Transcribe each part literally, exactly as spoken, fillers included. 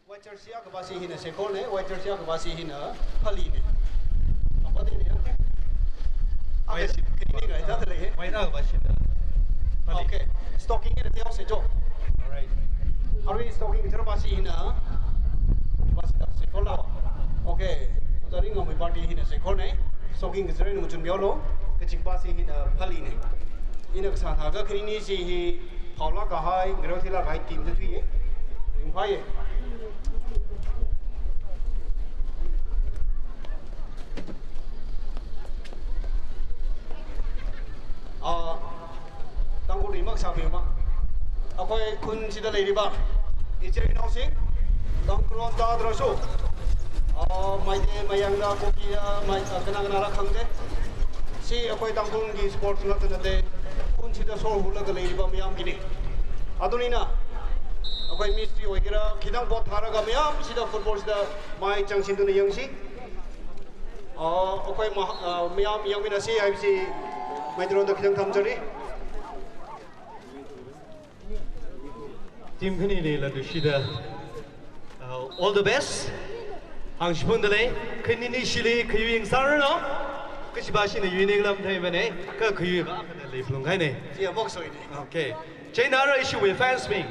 White jersey akha pāsi hina Seikhor ne, white jersey akha pāsi hina Phali ne. Apa de ne, okay. White, okay, ini guys, ada lagi. White akha pāsi hina Phali. Okay. Stocking ini tiao se jo. Alright. Arui stocking kajar pāsi hina. Pāsi da Seikhor la. Okay. Tadi ngamui party hina Seikhor ne. Stocking kajar ni muchun biao lo. Kachik pāsi hina Phali ne. Ina kasā thākha khanini chi hi phaolāk kahai, ngareo theilāk kahai team da thuiye. Ringphāye. Ah, Tangkhul ri mak sāphi ma. ꯑꯩꯈꯣꯏ ꯈꯨꯟꯁꯤꯗ ꯂꯩꯔꯤꯕ ꯏꯆꯤꯜ ꯏꯅꯥꯎꯁꯤꯡ, ꯇꯥꯡꯈꯨꯜꯂꯣꯟ ꯇꯥꯗ꯭ꯔꯁꯨ, ꯑ, ꯃꯩꯇꯩ, ꯃꯌꯥꯡꯂ, ꯀꯨꯀꯤꯔ, ꯃꯩ-, ꯑ, ꯀꯅꯥ ꯀꯅꯥꯔ ꯈꯪꯗꯦ꯫ ꯁꯤ ꯑꯩꯈꯣꯏ ꯇꯥꯡꯈꯨꯜꯒꯤ sports ꯉꯥꯛꯇ ꯅꯠꯇꯦ, ꯈꯨꯟꯁꯤꯗ ꯁꯣꯔ ꯍꯣꯜꯂꯒ ꯂꯩꯔꯤꯕ ꯃꯌꯥꯝꯒꯤꯅꯤ꯫ ꯑꯗꯨꯅꯤꯅ ꯑꯩꯈꯣꯏ ꯃꯤꯁꯇ꯭ꯔꯤ ꯑꯣꯏꯒꯦꯔꯥ, ꯈꯤꯇꯪ ꯚꯣꯠ ꯊꯥꯔꯒ ꯃꯌꯥꯝꯁꯤꯗ footballꯁꯤꯗ ꯃꯥꯏ ꯆꯪꯁꯤꯟꯗꯨꯅ ꯌꯦꯡꯁꯤ꯫ ꯑ, ꯑꯩꯈꯣꯏ ꯃꯍ-, ꯑ, ꯃꯌꯥꯝ ꯌꯦꯡꯃꯤꯟꯅꯁꯤ ꯍꯥꯏꯕꯁꯤ ꯃꯩꯇꯩꯂꯣꯟꯗ ꯈꯤꯇꯪ ꯊꯝꯖꯔꯤ꯫ Team khanili latluishida, uh, all the best. Hāngshipunda lei, khanini shili khayui ngasāranu. Kachiva shina yuini kalam theimane, kha khayuiva akhana leiphalung kahaine. Chi amok soine. Okay. Chieina ara ishiwui fansbing,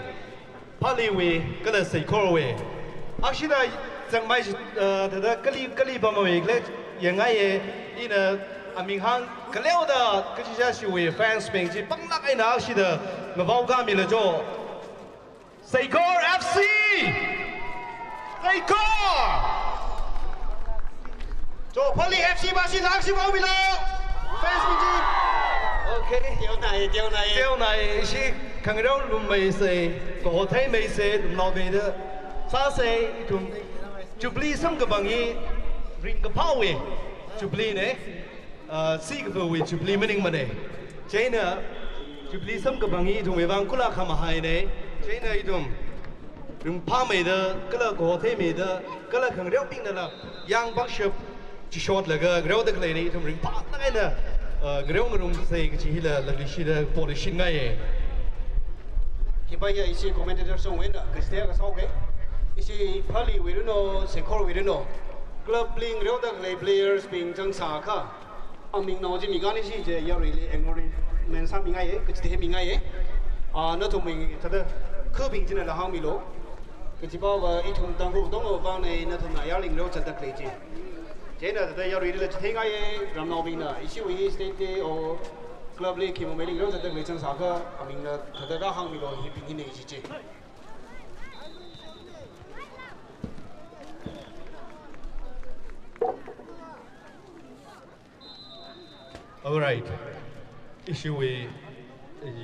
Phaliwui kala Seikhorwui. Akshida zangmai, uh, thāda kali, kali pamawui khala yangngaiye, ina aming hāng khaleoda kachichā ishiwui fansbing chi panglāk eina akshida ngavao kami la jo. Seikhor F C! Seikhor! Jo, Phali F C pāsi lāksi vaomilo. Fansbing chi. Okay. Teonai, teonai. Teonai, ishi khangareo lummeisei, kaho theimeisei, lumnaomeida sāsei, ithum Jubilee samkaphang hi ringkaphāwui Jubilee ne. Uh, sikaphāwui Jubilee maningmane. Chieina Jubilee samkaphang hi ithumwui vang kula khamahaine. Chieina ithum ringphāmeida, kala kaho theimeida, kala khangareobingnala yāng pangshap chishotlaga ngareoda khaleine, ithum ringphālāk eina, uh, ngareo ngarumsei kachi hila latluishida polishin ngaiye. Hipa ya ishi commentator song wena, Christian ka song ke. Ishi Phaliwui runo, Seikhorwui runo. Club li ngareoda khalei playersbing zangsākha, amingnao chi mikani chi je yaruili acknowledgement sāmingaiye, kachithei mingaiye. Ah, nathumwui thāda khabing chinala hāngmilo. Kachiva ithum Tangkhul katonga vangna, nathumna yaruili ngareo zatda khalei chi. Chieina thāda yaruilila chitheingaiye, ramnaobingna, ishiwui state li o club li khi mamei ngareo zatda khalei zangsākha, amingna thāda rāhāngmilo, hibing hine ishi chi. Alright. Ishiwui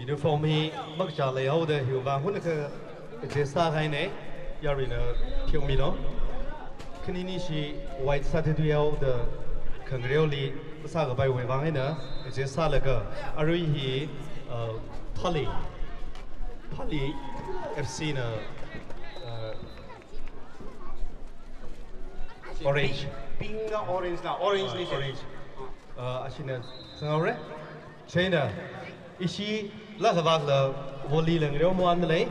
uniform hi makcha leihaoda hiwui vang hunakha adjust sākahaine, yaruina theomilo. Khanini shi white sāda thuihaoda khangareoli masākapaiwui vang eina adjust sālaga arui hi, uh, Phali, Phali F C na, uh, Orange. Pink, pink la orange la, orange ni. Ah, orange. Ah, ashina sanghaore. Chieina, ishila kavakla volley la ngareo mawanda lei.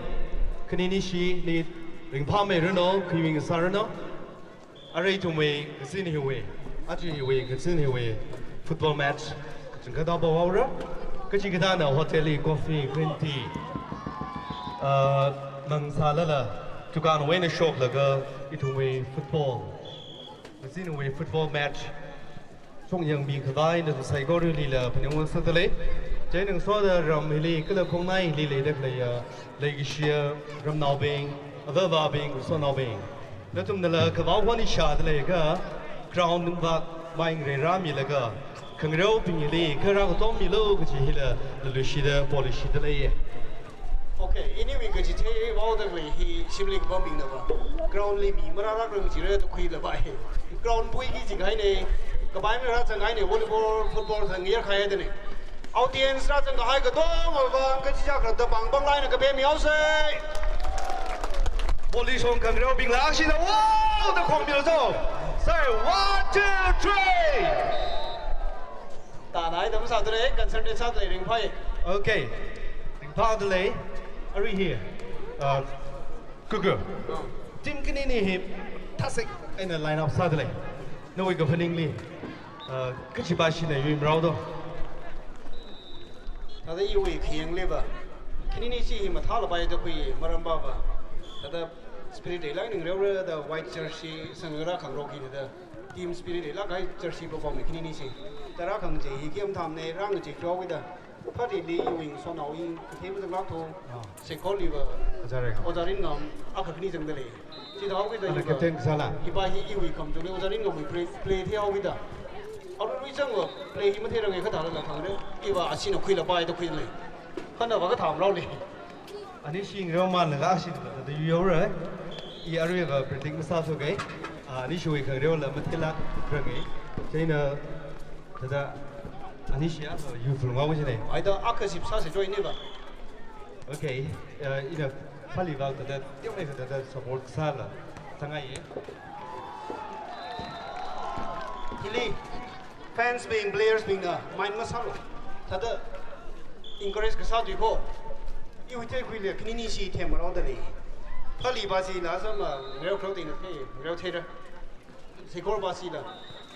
Khanini shili ringphāmeiranu, khayui ngasāranu. Arui ithumwui kazin hiwui, aja hiwui kazin hiwui football match kachangkhat haohaora. Kachikathāna hotel li coffee, green tea, ah, mang sālala, dukanwui eina shoklaga ithumwui football, kazinwui football match shong yangmi khavai nathum saikoralila phaningung sāda lei. Chieina ngasoda ram hili kala khongnai hili leida khaleiya, leikashiya ramnaobing, avāva̱bing, ngasotnaobing, nathumnala kavao hon ishāda leiakha, ground vak mai ngareirāmilaga, khangareobingli kharā katom milo kachi hila latluishida poishida leiye. Okay, iniwui kachithei vaoda khalei hi shimli kapambingnava. Ground li mi marālākrang jira da khuilava hi. Ground puiki jikahaine, kapai mi rāzanghaine, volleyball, football zangya khaidane. Audience rāzanghai katongava kachichā kharda pāng pāng laina kapemihaosei. Volley shong khangareobingla ashina wow da khongmihaosei. Say one, two, three. Tanai dam sādalei, concentrate sādalei, ringphāi. Okay. Ringphāda lei. Arui hi. Uh, Kuku. Team khanini hi thāsek eina line up sādalei. Nawui kaphaningli, uh, kachipa shina yuimrao do. Thāda iwui khayāngli va, khanini chi hi mathālapai da khui maram va va. Thāda spirit leilāk ning reorada white jersey sangara khangarok hi thāda team spirit leilāk kahai jersey perform khanini chi. Thāda rākhangachei hi game tham ne rāngachei flow wida. Pharili iwui ngasotnao hi kathei mazanglāk tho. Ah. Saikorali va. Ojā Ringam. Ojā Ringam akha khani zangdalei. Chithāhaokida ana iva captain sāla. Hiva hi iwui khamchungli Ojā Ringamwui play, play theihaokida. Aruirui zangva play hi matheiranga kha thālala khangareo. Iva ashina khuilapai da khuilei. Khanava kathā maraolei. Anishi ngareo manlaga ashina thāda yuihaora. I aruiva predict masāthuka. Ah, anishiwui khangareola matheilākranga. Chieina thāda anishi a, uh, yuiful ngau jine. Aida akha sip sāsa join ni va. Okay, uh, ina Phali vang thāda, teomeikha thāda support sāla zangngaiye. Hili, fans bing, players bingna, mind masālu. Thāda encourage kasā tui ko. Iwui theikhuili khanini chi themrao dalei. Phali va chila sāma, ngareo kharao tina thei, ngareo theira. Saikor va chila.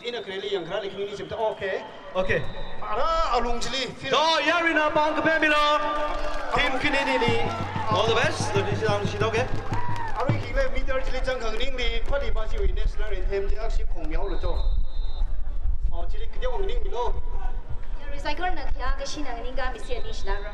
Ina khareli yangkharāli khanini chimta. Okay. Okay. Ara alung chili. Feel. To, yaruina pāng kapemilo. Team khaninili all the best. Lo di silang shitoke. Arui khile meter chili chang khanganingli, Phali va chiwui national anthem chi akha shi khongmihaolu to. Oh, chili khaneo nganingmilo. Yarui saikorana khayā kashina nganingkami seni shilaro.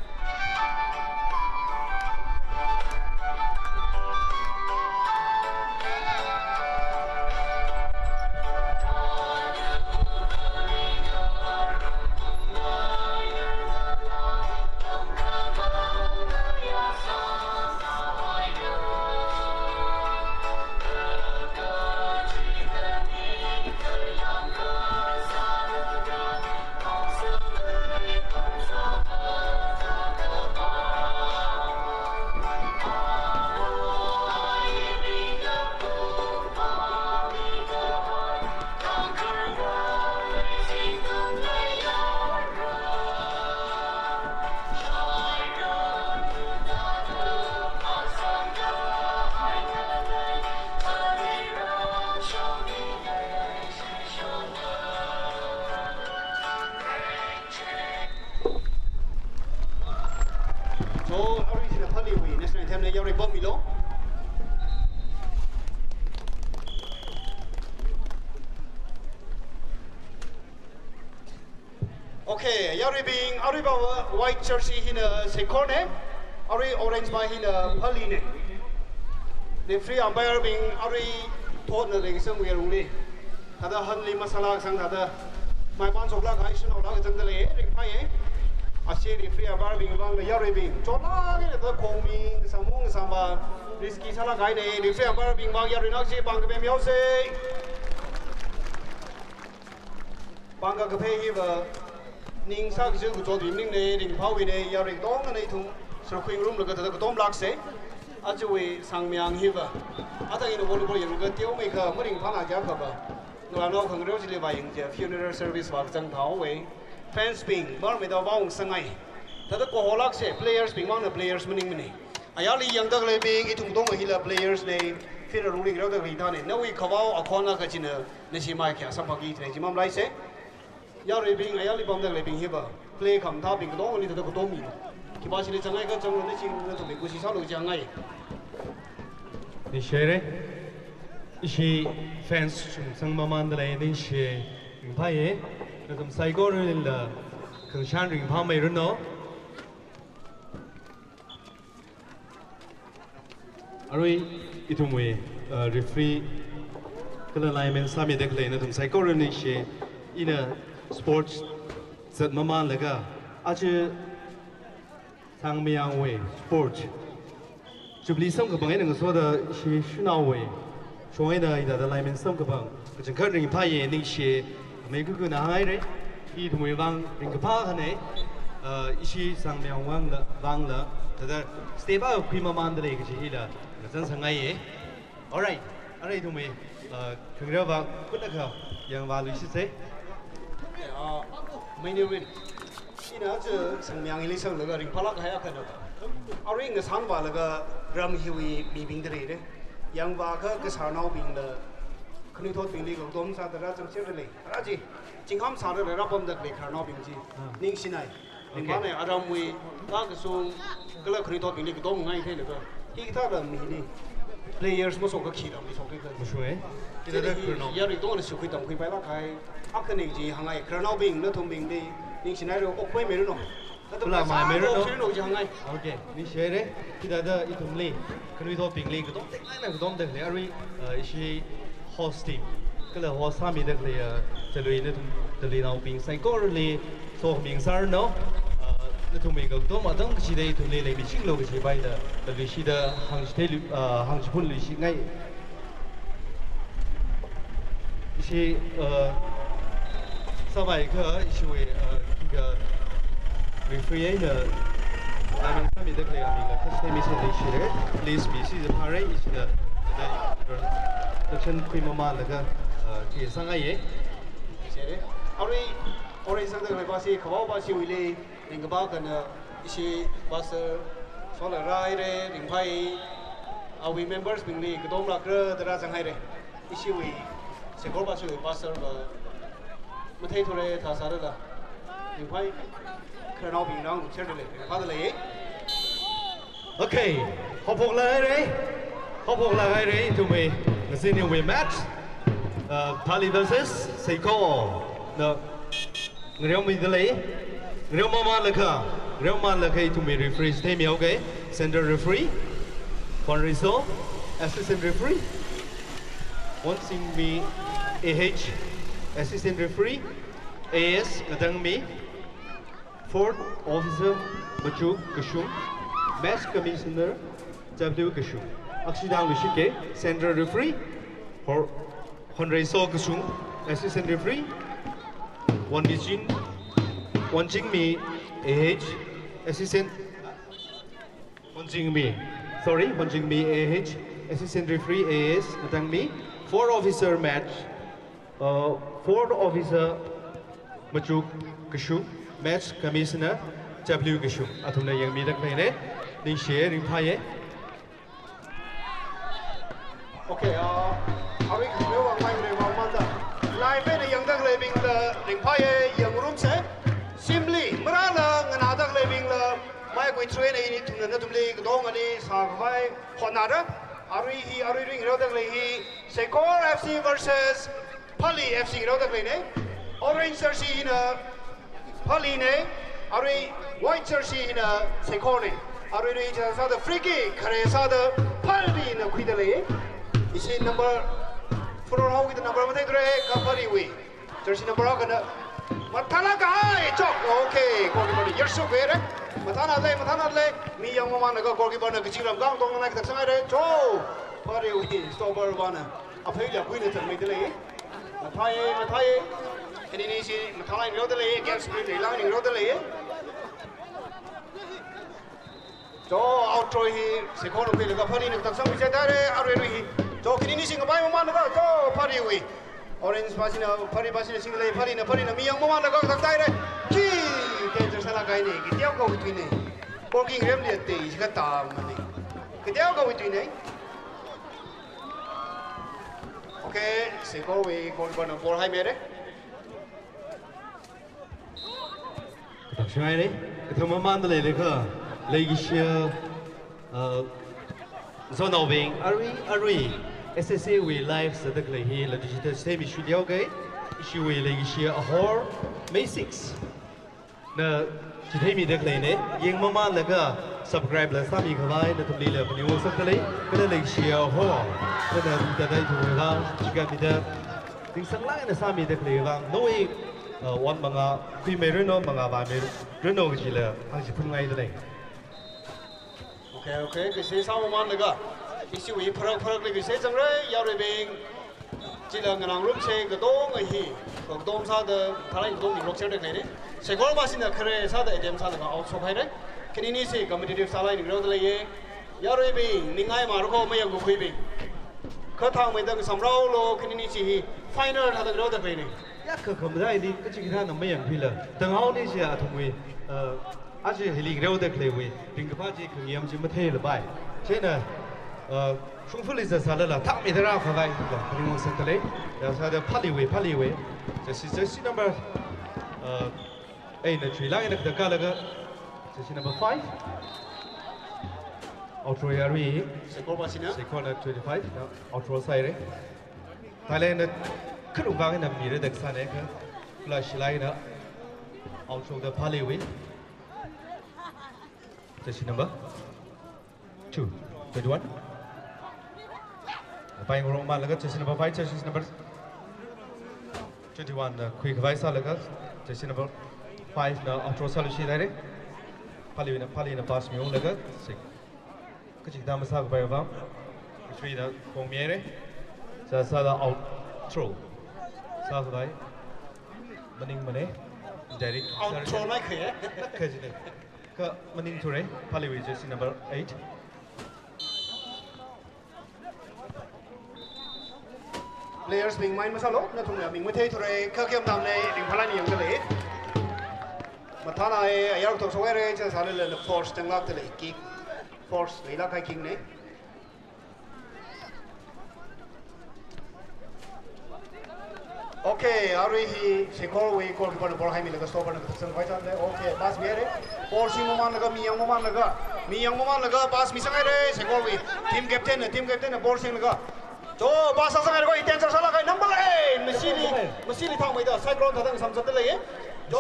So, arui china Phaliwui national anthem na yarui pāngmilo. Okay, yaruibing, aruiva white jersey hina Saikor ne, arui orange va hina Phali ne. Referee umpire bing, arui thotna leisang wui alungli. Thāda hanli masālāksang thāda. Mai pāng shoklāk kahai shanaolāk zangdalei, ringphāye. Ashi referee umpire bing vangla yaruibing. Chotlāke thāda khongmi, samung, samba. Risky sālāk kahai ne, referee umpire bing vang yaruina chi pāng kapemhaosa. Pāng kaphei hiva ning sākazā kachot wui maningne, ringphāwuine, yarui katongana ithum, sākhui ngarumlaga thāda katomlāksa. Ajawui sangmayang hiva. Athang ina volleyball yanglaga teomeikha maringphāna jiakhava. Ngalānao khangareo chili vāyang jiakha funeral service vākazang thāhaowe. Fans bing, marmeida vāungsāngai. Thāda kaholāksa, players bing vangna players maningmane. Ayarli yangda khaleibing, ithum katonga hila players ne, field alungli ngareoda khalei thāne, nawui khavao akhon akha china, nashi mai khayā samphangki thei chi mamalaisa. Yaruibing, ayarli pamda khaleibing hiva, play khamathābing katongli thāda katommi. Khipā chili changai kachanglu, nashi nathumwui kushi sālu changai. Ningshire, ishi fans chungsang mamandalei ningshi, ringphāye, nathum saikoralila, khangshan ringphāmeiranu. Arui ithumwui, uh, referee kala lineman sāmida khalei nathum saikora ningshi, ina sports zat mamanlaga, aja sangmayangwui sports jubilee samkaphang eina ngasoda ishi shanaowui shong eina hithāda lineman samkaphang kachangkhat ringphāye ningshi, amei kakana hāngngaire. Ithumwui vang ringkaphā akhane, uh, ishi sangmayang vangla, vangla, thāda step akha khui mamandalei kaji hila ngazan sāngaiye. Alright, arui ithumwui, uh, khangareo va kut akha yangvāluishitsa. Uh, main event. Ina aja sangmyang hili sanglaga ringphālāk kahai akhana. Arui ngasānvālaga ram hiwui mibingda leire. Yangvākha kasarnaobingla, khanuithotbingli katom sāda rāzangserda lei. Ara chi, chingkham sāda rāpamda khalei khararnaobing chi. Ah. Ningshinai. Okay. Ringphānai aramwui, kakasung, kala khanuithotbingli katom ngaitheilaga. Hikathā ram hili players mashoka khi ramli shokdalei. Mashoka. Chili hi, khararnao. Yarui tongna shukhui tamkhui pailāk kahai. Akhana chi hāngngai, khararnaobing, nathumbingli, ningshinaira, okpaimeiranu. Kala maimeiranu. Okpaimeiranu chi hāngngai. Okay, ningshihaire. Hithāda ithumli, khanuithotbingli katom teklāk eina katomda khalei arui, uh, ishi host team, kala host sāmida khalei, uh, Talui nathum, Taluinaobing saikorali sokhami ngasāranu, uh, nathumwui katom atang kachida ithumli leimichinglu kajipaida, Taluishida hāngchitheilu, uh, hāngchiphunluishingai. Ishi, uh, sāvai kha ishiwui, uh, kha referee eina, uh, sāmida khalei amingla kha semi semi shire. Please, mi si phare, ishida, uh, introduction khuimamānlaga, uh, khi sāngaiye. Shire. Arui, arui sāngda khalei pasi, khavao pasiwuili, ringkaphā akhana, ishi pastor, sola rāhaire, ringphai, awui members bingli, katomlākra da rāzanghaire. Ishiwui, Saikora pasiwui pastor va, matheithura thā sārala. Ringphai, khararnaobing rāngarumserda lei, ringphāda lei. Okay, haophoklāk haire, haophoklāk haire, ithumwui, ngazin hiwui match, uh, Phali versus Saikora. Na, ngareomida lei, ngareomamānlaga, ngareomamānlaga ithumwui referee theimihaoke, central referee, Honreiso, assistant referee, Wonsingmi A H, assistant referee, A S Ngatangmi, fourth officer Machu Kashung, match commissioner W Kashung. Akhashida hāngluishitke, central referee, Hor-, Honreiso Kashung, assistant referee, Wonmiching, Wonchingmi A H, assistant, Wonchingmi, sorry, Wonchingmi A H, assistant referee A S Ngatangmi, fourth officer match, uh, fourth officer Machu Kashung, match commissioner W Kashung. Athumna yangmida khaleine, ningshiye, ringphāye. Okay, uh, arui khameo vang mai vang manda. Live eina yangda khaleibingla ringphāye, yangngarumse. Shimli, marāla nganāda khaleibingla, mai khui through eina ithumna nathumli katongali sākhavai hotnāra. Arui hi, arui ring ngareoda khalei hi, Saikora F C versus Phali F C ngareoda khaleine. Orange jersey hina Phaline, arui white jersey hina Saikorane. Aruirui chithā sāda free kick khare sāda Phalina khuida lei. Ishi number four haokida number matheithura, kha Phaliwui jersey number akhana mathālāk kahai chok. Okay, goalkeeper yarsuk vere. Mathānālei, mathānālei. Mi yangmamānlaga goalkeeperna kachingramkang tongna khatak sāngaire. Cho, Phaliwui stopper vāna aphei liakhuina tangmeida lei. Mathāye, mathāye. Khanini chi mathālāk eina ngareoda lei, against screen leilāk eina ngareoda lei. Cho, out throw hi Saikorana khuilaga Phalina khatak sāngaisai tare, aruirui hi. Cho, khanini chi ngapai mamānlaga, cho, Phaliwui. Orange pā china, Phali pā china singda lei, Phalina, Phalina mi yangmamānlaga khatak tare. Khi, danger sālāk kahaine, kateokha wui tuine. Goal key ngaremli ate, ishi katamane. Kateokha wui tuine. Okay, Saikorwui goalkeeperna ball haimire. Khatak sāngaire, kathāda mamānda leilakha, leikashiya, uh, zonaobing, arui, arui, S S A wui live sāda khalei hi, la digital semi shuliao kai, ishiwui leikashiya Ahor, May six. Na chitheimida khaleine, yangmamānlaga subscribe la sāmikhavai, nathumlila phaningungshapda lei, kala leikashiya Ahor, nana mida dai thungwui vang, chikatmida, ningsanglāk eina sāmida khalei vang, nawui, uh, ot mangā khuimeiranu, mangā vāmeiranu kajila hāngchiphunngaida lei. Okay, okay, kashi sāmamānlaga, ishiwui pharak pharakli kashi zangra, yaruibing. Chila nganāngarumsa katonga hi, katonga sāda, thalai katonga ni block share da khaleine. Saikora pā china khare sāda attempt sālaga out shokhaire. Khanini chi competitive sālāk eina ngareoda leiye. Yaruibing, ningai marako mayangkakhuibing. Kha thangmeida ngasamraolu, khanini chi hi final thāda ngareoda khaleine. Ya, kha khamdai ni, kachikathāna mayangkhuila. Tanghaoni chi athumwui, uh, aja hili ngareo da khaleiwui ringkaphā chi khangayam chi matheila pai. Chieina, uh, shongfali zatsālala, thakmeida rākhavai, kha ringwang sangda lei. Ya, sāda Phaleewui, Phaleewui. Jersey, jersey number, uh, eight na chuilāk eina kathā kālaga, jersey number five. Outro yarui. Seikor ba sina? Seikorna twenty-five, ya, outro sāhaira. Thailand na kharung vang na mira da kasāna kha, kala shilai na outro da Phaleewui. Jersey number two, twenty-one. Pai ngarong manlaga jersey number five, jersey number twenty-one na khuikhavai sālaga, jersey number five na outro sāluishithaira. Phaleena, Phaleena pass miunglaga, six. Kachikathā masākapai vang, referee na kong mihaira. Sā, sāda outro sākhavai. Maningmana. Direct. Outro sāra. Nai khe. Kha jine. Kha maningthura. Phaleewui jersey number eight. Players bing mind masālu, nathumna ming matheithura, kha kayam tamna, ringphālāk eina yangda lei. Mathāna e, ayar tokshokhaira, chieina sālala force tanglākda lei, kick. Force leilāk kahai kick na. Okay, arui hi Seikorwui goalkeeper na ball haimilaga stopper na kathak sangkhavai chānda. Okay, pass mihaira. Ball singmamanlaga, mi yangmamanlaga, mi yangmamanlaga, pass misanghaira, Seikorwui. Team captain na, team captain na ball singlaga. Jo, pass sāsanghaira ko, danger sālāk kahai number eight. Mashili, mashili thakmeida, Cyclone thāda ngasamzatda lei. Jo,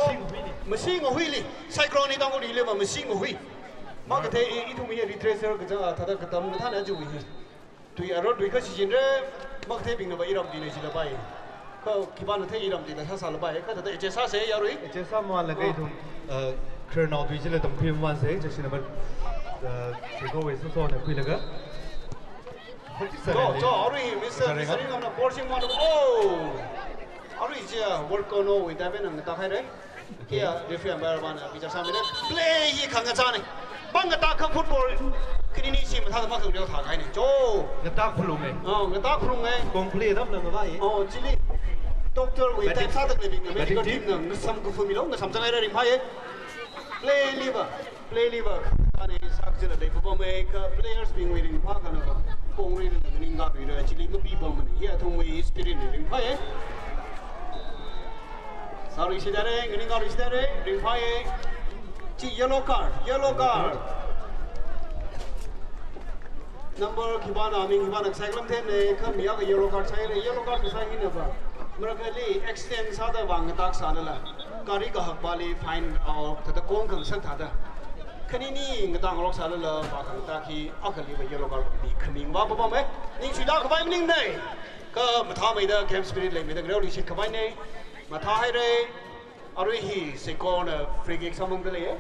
mashing huili. Cyclone hi Tangkhulli leiva mashing hui. Makathei i, ithum hi retracer kachang thāda katam kathāna chiwui hi. Tui aro tui kha shichinra, makatheibingna va iramli na jila pai. Kha khipāna thei iramli na sāsāla pai. Kha thāda H S sāsa yarui. H S sāmamanlaga ithum, uh, khararnao tui chila tamkhuimamansa, jersey number, uh, Seikorwui sosona khuilaga. Jo, jo, arui Mister Mister Ringam na forcing one. Oh! Arui chi work kono wui tabe na ngatāhaira. Kia, referee umpire vana bichar sāmira. Play hi khangachāna. Pangkatā kha football khanini chi mathāda makhangreo thākahaina. Jo. Ngatā khulunga. Oh, ngatā khulunga. Kong play dam na ngavai. Oh, chili. Doctor wui medic, test sāda khaleibingna medical team na ngasamkaphā milu, ngasamzanghaira ringphāya. Play liva. Play liva. Ani sak jila dei pupamai kha players bingwui ringphā khana. Kongri na ningkaruira chili mapipamana. Hi athumwui spirit na ringphāya. Sāluishithaira, nganingkaluishithaira, ringphāya. Chi yellow card, yellow card. Number khipāna, ming khipāna, cyclone ten ne, kha mi akha yellow card sāhaira, yellow card kasā hina va. Marakhali accident sāda vang ngatak sālala. Gari kahakpali fine, uh, thāda kong khangasak thāda. Khanini ngatang rok sālala, va khangatak hi akhali va yellow card mi khaning va pupamai. Ningshida khavai maningna. Kha mathāmeida game spirit leimeida ngareo lishit khavaina. Mathāhaira. Arui hi Seikorna free kick sāmangda lei.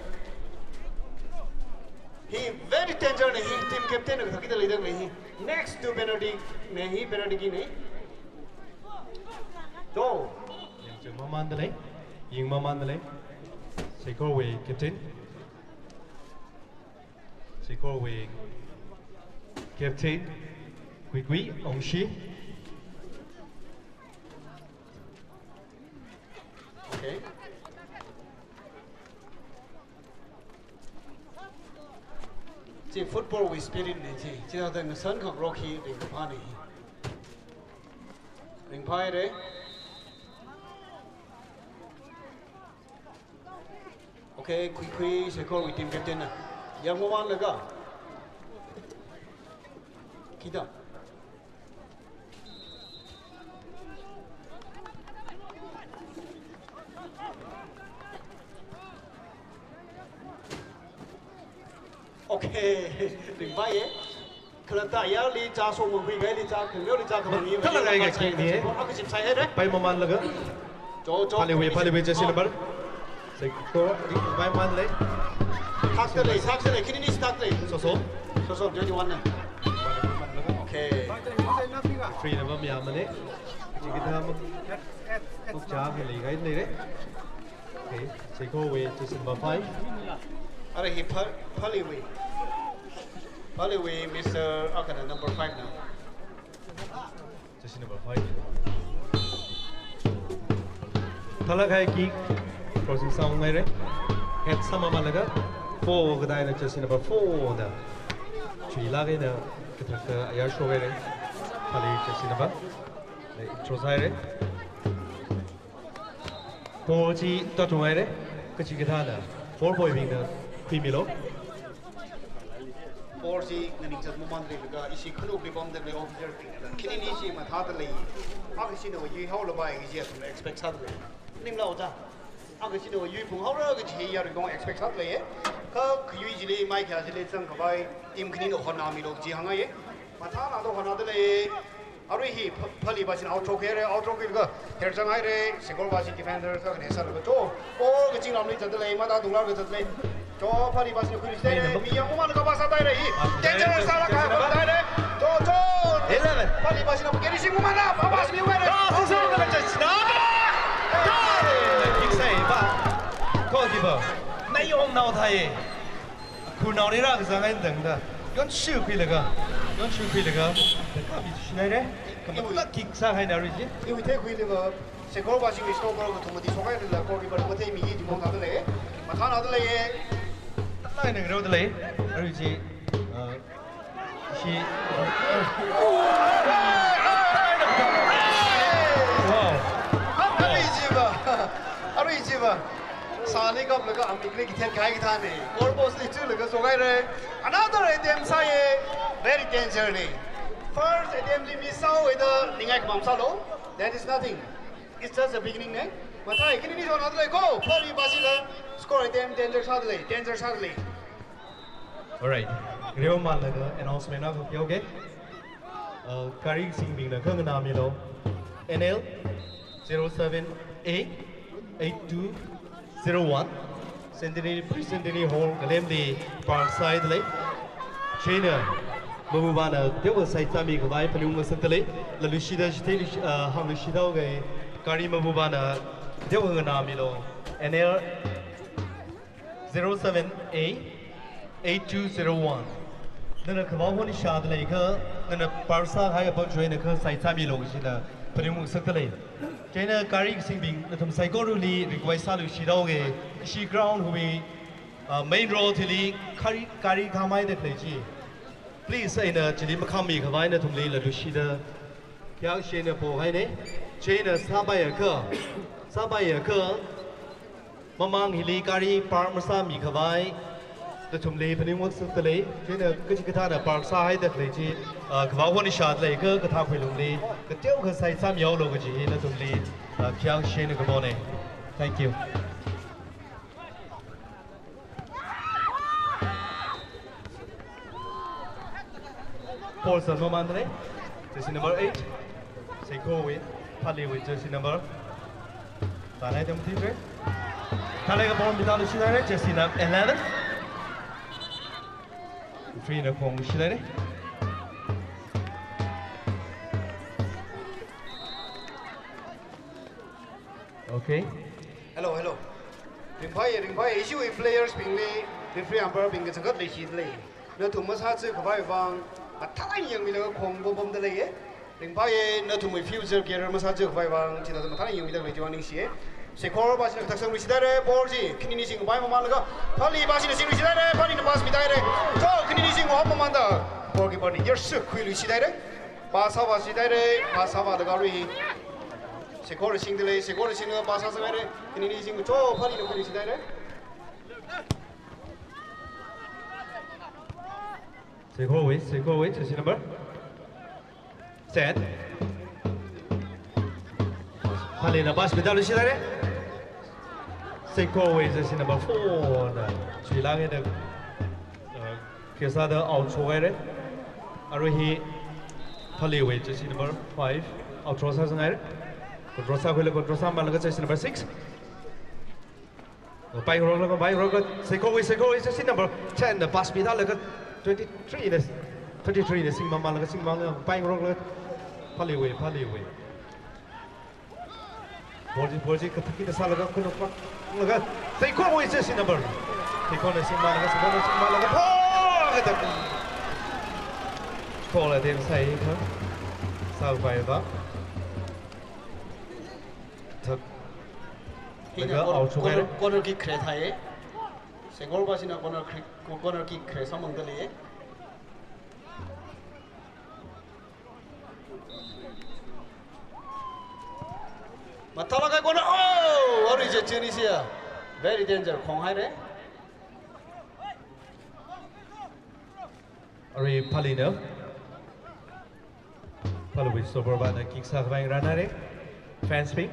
Hi very danger na hi, team captain na kathak kida leida lei hi. Next to penalty na hi, penalty kick na. To. Yangchungmamanda lei. Yangmamanda lei. Seikorwui captain. Seikorwui captain, Kuikui Ongshi. Okay. Chi football wui spirit na chi. Chithāda ngasan khangarok hi ringphāna hi. Ringphāhaira. Okay, Kuikui Seikorwui team captain na. Yangmamanlaga. Khida. Okay, ringphāya. Khararta yarli cha song mangkhui kaili cha, khangareoli cha khamang ni, kala ngai ngai khaning ni. Akha chip sāhaira. Paimamanlaga. Jo, jo. Phaleewui, Phaleewui jersey number. Seikor, paimamanlei. Thakta lei, thakta lei, khanini thakta lei. Soso. Soso, twenty-one na. Okay. Free na ba miyamane. Chikathā muk, mukcha khalei kahaina leira. Okay, Seikorwui jersey number five. Ara hi Pha-, Phaleewui. Phaleewui Mister Akana number five na. Jersey number five. Thalak kahai kick, crossing sāngaire. Head sāmamānlaga, four kadaina jersey number four na chuilāk eina kathākha ayar shokhaire. Phāli jersey number, eh, throw sāhaire. Ball chi tathunghaire. Kachikathāna four boybingna khuimilu. Ball chi nganingzat mamānleilaga ishi khanukli pamda khalei officer bingna khanini chi mathāda lei. Akha china yuihaolapai kaji athumna expect sāda lei. Ningla oja. Akha china yuiphunghaora kaji yaruibing expect sāda lei. Kha khayui chili, maikha chili zangkhavai team khanina hotnāmilu kaji hāngngaiye. Mathāna do hotnāda lei. Arui hi pha-, phālipa china outthrow khuihaire, outthrow khuilaga head zanghaire, Sengkorpa chi defender kakhane sālaga cho. O, kachingramli zatda lei, mada tunglaga zatda lei. Cho, phālipa china khuiluishithaire, mi yang mamānlaga pass sāthaire hi. Danger sālaga khuihaire. Cho, cho. Eleven. Phālipa china khuiluishithaire, mamānlaga pass mihaire. Ah, sāsālaga china. Kick sāi ba. Goalkeeper. Nayong nao thai. Khurnaoli rākazang eina tangda, yonshu khuilaga, yonshu khuilaga, da kapi shinaire, kamathā kick sāhaina arui chi. Iwui theikhuilaga, Sengkorpa chiwui stopper kathum mati shokhailala, goalkeeper matheimi kaji mong thāda lei, mathānada lei. Thalai nang rau da lei, arui chi, uh, chi, wow. Arui chiva, arui chiva. Sāli kaplaga amikli kithen kahai kathāne. Goal post li chulaga shokhaire. Another attempt sāye. Very danger ne. First attempt li miss sāhaoda ningai khamam sālu. That is nothing. It's just a beginning ne. Mathāi khanini shoknada lei ko. Phālipa chila score attempt danger sāda lei. Danger sāda lei. Alright. Reo manlaga announcement akha, okay? Uh, gari singbingna khanganāmilu. N L zero seven A eight two zero one, Centenary, Pre-Centenary Hall ngalemli park sāhaida lei. Chieina mavāvana teokha side sāmikhavai phaningung ngasakda lei. Laluishida chithei, uh, hāngluishida, okay. Gari mavāvana teokha nganāmilu. N L zero seven A eight two zero one. Nana khavao hon ishāda leiakha, nana park sākahai apam chieina kha side sāmilu kajina phaningung ngasakda lei. Chieina gari singbing nathum saikorali request sāluishida, okay, ishi ground wui, uh, main road hili gari, gari khamhaida khalei chi, please, eina chili makhāmmikhavai nathumli laluishida khayākshi eina pohaine. Chieina sāpaiakha, sāpaiakha, mamang hili gari park masāmikhavai nathumli phaningung ngasakda lei. Chieina kachikathāna park sāhaida khalei chi, ah, khavao hon ishāda leiakha kathā khuilungli kateokha side sāmihaolu kaji hi nathumli, ah, khayākshi eina kapone. Thank you. Ball sāmamānda lei. Jersey number eight. Sengkorwui, Phāliwui jersey number. Tanai tem three. Thalaga ball mitāluishithaire, jersey number eleven. Referee na khongshithaire. Okay. Hello, hello. Ringphāye, ringphāye, ishiwui players bingli, referee, umpire bing kachangkhat leishida lei. Nathum masāzakhavai vang, mathālāk eina yangmilaga khong pompomda leiye. Ringphāye, nathumwui future career masāzakhavai vang, chithāda mathālāk eina yangmida khalei chiwui vang ningshiye. Sengkorpa china kathak sangluishithaire, ball chi, khanini chingpai mamānlaga, Phālipa china chingluishithaire, Phālina pass mithaire. Cho, khanini chingpa mamānda, goalkeeper na yarshuk khuiluishithaire. Pass sāvāshithaire, pass sāvālaga arui Sengkorna chingda lei, Sengkorna chinglaga pass sāsanghaire, khanini ching cho, Phālina khuiluishithaire. Sengkorwui, Sengkorwui, jersey number ten. Phālina pass mitāluishithaire. Sengkorwui jersey number four na chuilāk eina, uh, clear sāda out shokhaire. Arui hi Phāliwui jersey number five, outthrow sāsanghaire. Control sākhuilaga, control sāmamānlaga jersey number six. Paingarokla, paingarokla, Sengkorwui, Sengkorwui, jersey number ten na pass mitālaga twenty-three na, twenty-three na singmamānlaga, singmamānlaga, paingarokla, Phāliwui, Phāliwui. Ball chi, ball chi, kathak eina sālaga, khanuk pānglaga, Sengkorwui jersey number. Sengkorna singmamānlaga, Sengkorna singmamānlaga, pho! Kathak. Foul attempt sāi kha. Sāpaiva. Thak. Hina laga corner, out corner, shukaire. Corner kick khare thai. Sengkorpāshina corner kick, corner kick khare sāmangda lei. Mathālāk eina corner. Oh, arui je chini siya. Very danger. Khong haire. Arui Phalina. Phaluwui stopper pāna kick sākhavai ngarānhaire. Fans bing,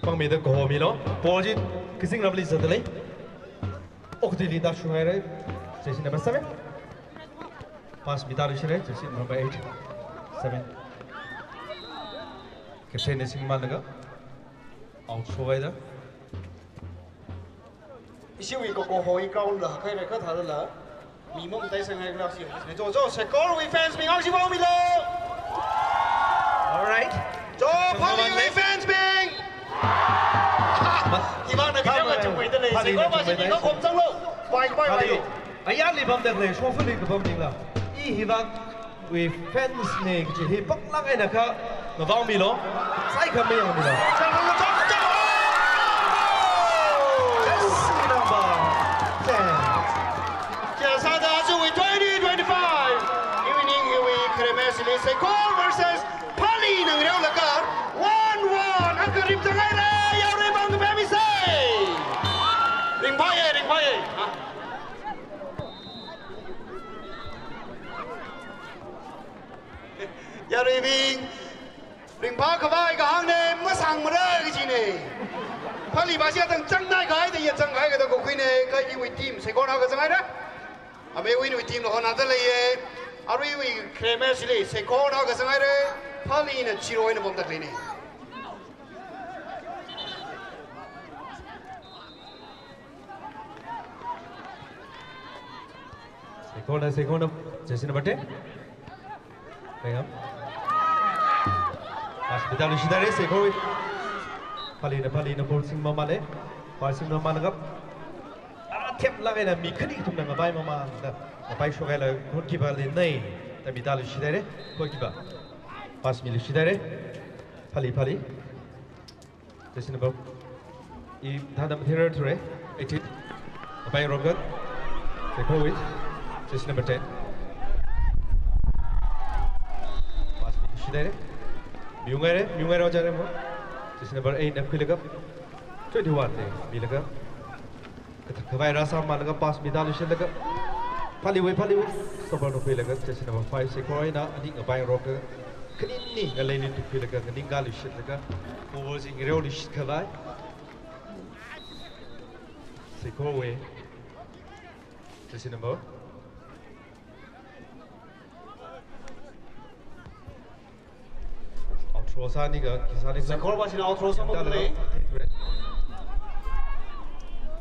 pāngmida kahomilu. Ball chi kazingramli zatda lei. Okathuili tāshunghaire. Jersey number seven. Pass mitāluishire. Jersey number eight. Seven. Captain na singmalaga out shohaida. Ishiwui koko hoi ground la, khaira khathāla. Mi mamatai sanghai glass yo. Jo, jo, Sengkorwui fans bing, ashi baomilu. All right. Jo, Phaluiwui fans bing. Hivang na kajang achung wei da lei. Phalina Sengkorpāshi chungwei mi da. Kakhom changlu. Bai, bai, bai. Phalina. Ayarli pamda lei, shongfali kapam bingla. I hivang wui fans na kaji hi paklāk eina kha ngabaomilu. Saikha mayangmilu. Jersey number ten. Kayā sāda ajawui twenty twenty-five evening hiwui khare match li Sengkor versus Phalina ngareolaga one one. Akha rimtang haire, yaorei bang kapemi sai. Ringphāye, ringphāye. Ha? Yaruibing, ringphākhavai kahāngna, masāngmara kajina. Phalipāshi atang changnai kahai da ya changnai kada kakhuina, kha iwui team Sengkorna kazang haira. Amewui team la hona da leiya. Aruiwui khare match li Sengkorna kazang haira. Phalina zero eina pamda leina. Sengkorna, Sengkorna, jersey number ten. Hang on. Pass mitāluishit haira, Sengkor. Phalina, Phalina, ball singmamana. Ball singmamalaga. Attempt lāk eina mi khani kathumna ngapaimamada. Ngapaishokhaila goalkeeper li nai. Da mitāluishit haira, goalkeeper. Pass miluishit haira. Phali, Phali. Jersey number, i thāda mathāra thure, eighteen. Apai Rogan. Sengkorwui. Jersey number ten. Pass miluishit haira. Miung haira, miung haira jare mo. Jersey number eight na khuilaga. Twenty-one na milaga. Khavai rāsāmalaga pass mitāluishitlaga. Phaliwui, Phaliwui. Stopper na khuilaga, jersey number five, Sengkor eina, ani ngapai roka. Khanini ngaleili tukhuilaga, nganingkāluishitlaga. Over chi ngareoluishit khavai. Sengkorwui. Jersey number. Outro sāni ka, khi sāni ka. Sengkorpāshina outro sāmamda lei.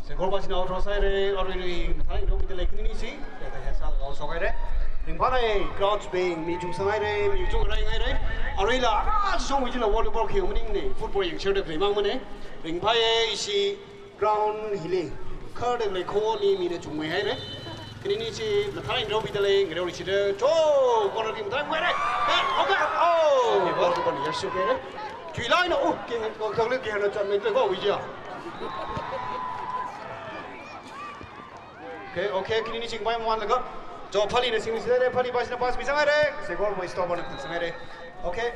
Sengkorpāshina outro sāhaira, aruirui, mathālāk eina rāmida lei khanini chi. Kayā sālaga shokhaira. Ringphāna, crowd bing, mi chungsang haira, mi chungrai haira. Aruila, ara chungwui chila volleyball khi maningna, football yangshar da khaimang mana. Ringphāya, ishi ground hili. Kharda lei khoni mina chungmei haira. Khanini chi mathālāk eina rāmida lei, ngareoluishitra. Cho, corner kick mathālāk eina haira. Hey, okay. Oh, ball, ball, yes, okay. Chuilaina, oh, ke, ko, ko, ke, na chan mei, ko, wija. Okay, okay, khanini chingpai mamalaga. Cho, Phalina singluishit haira, Phalipāshina pass misang haira. Sengkorwui stopper na sāng haira. Okay.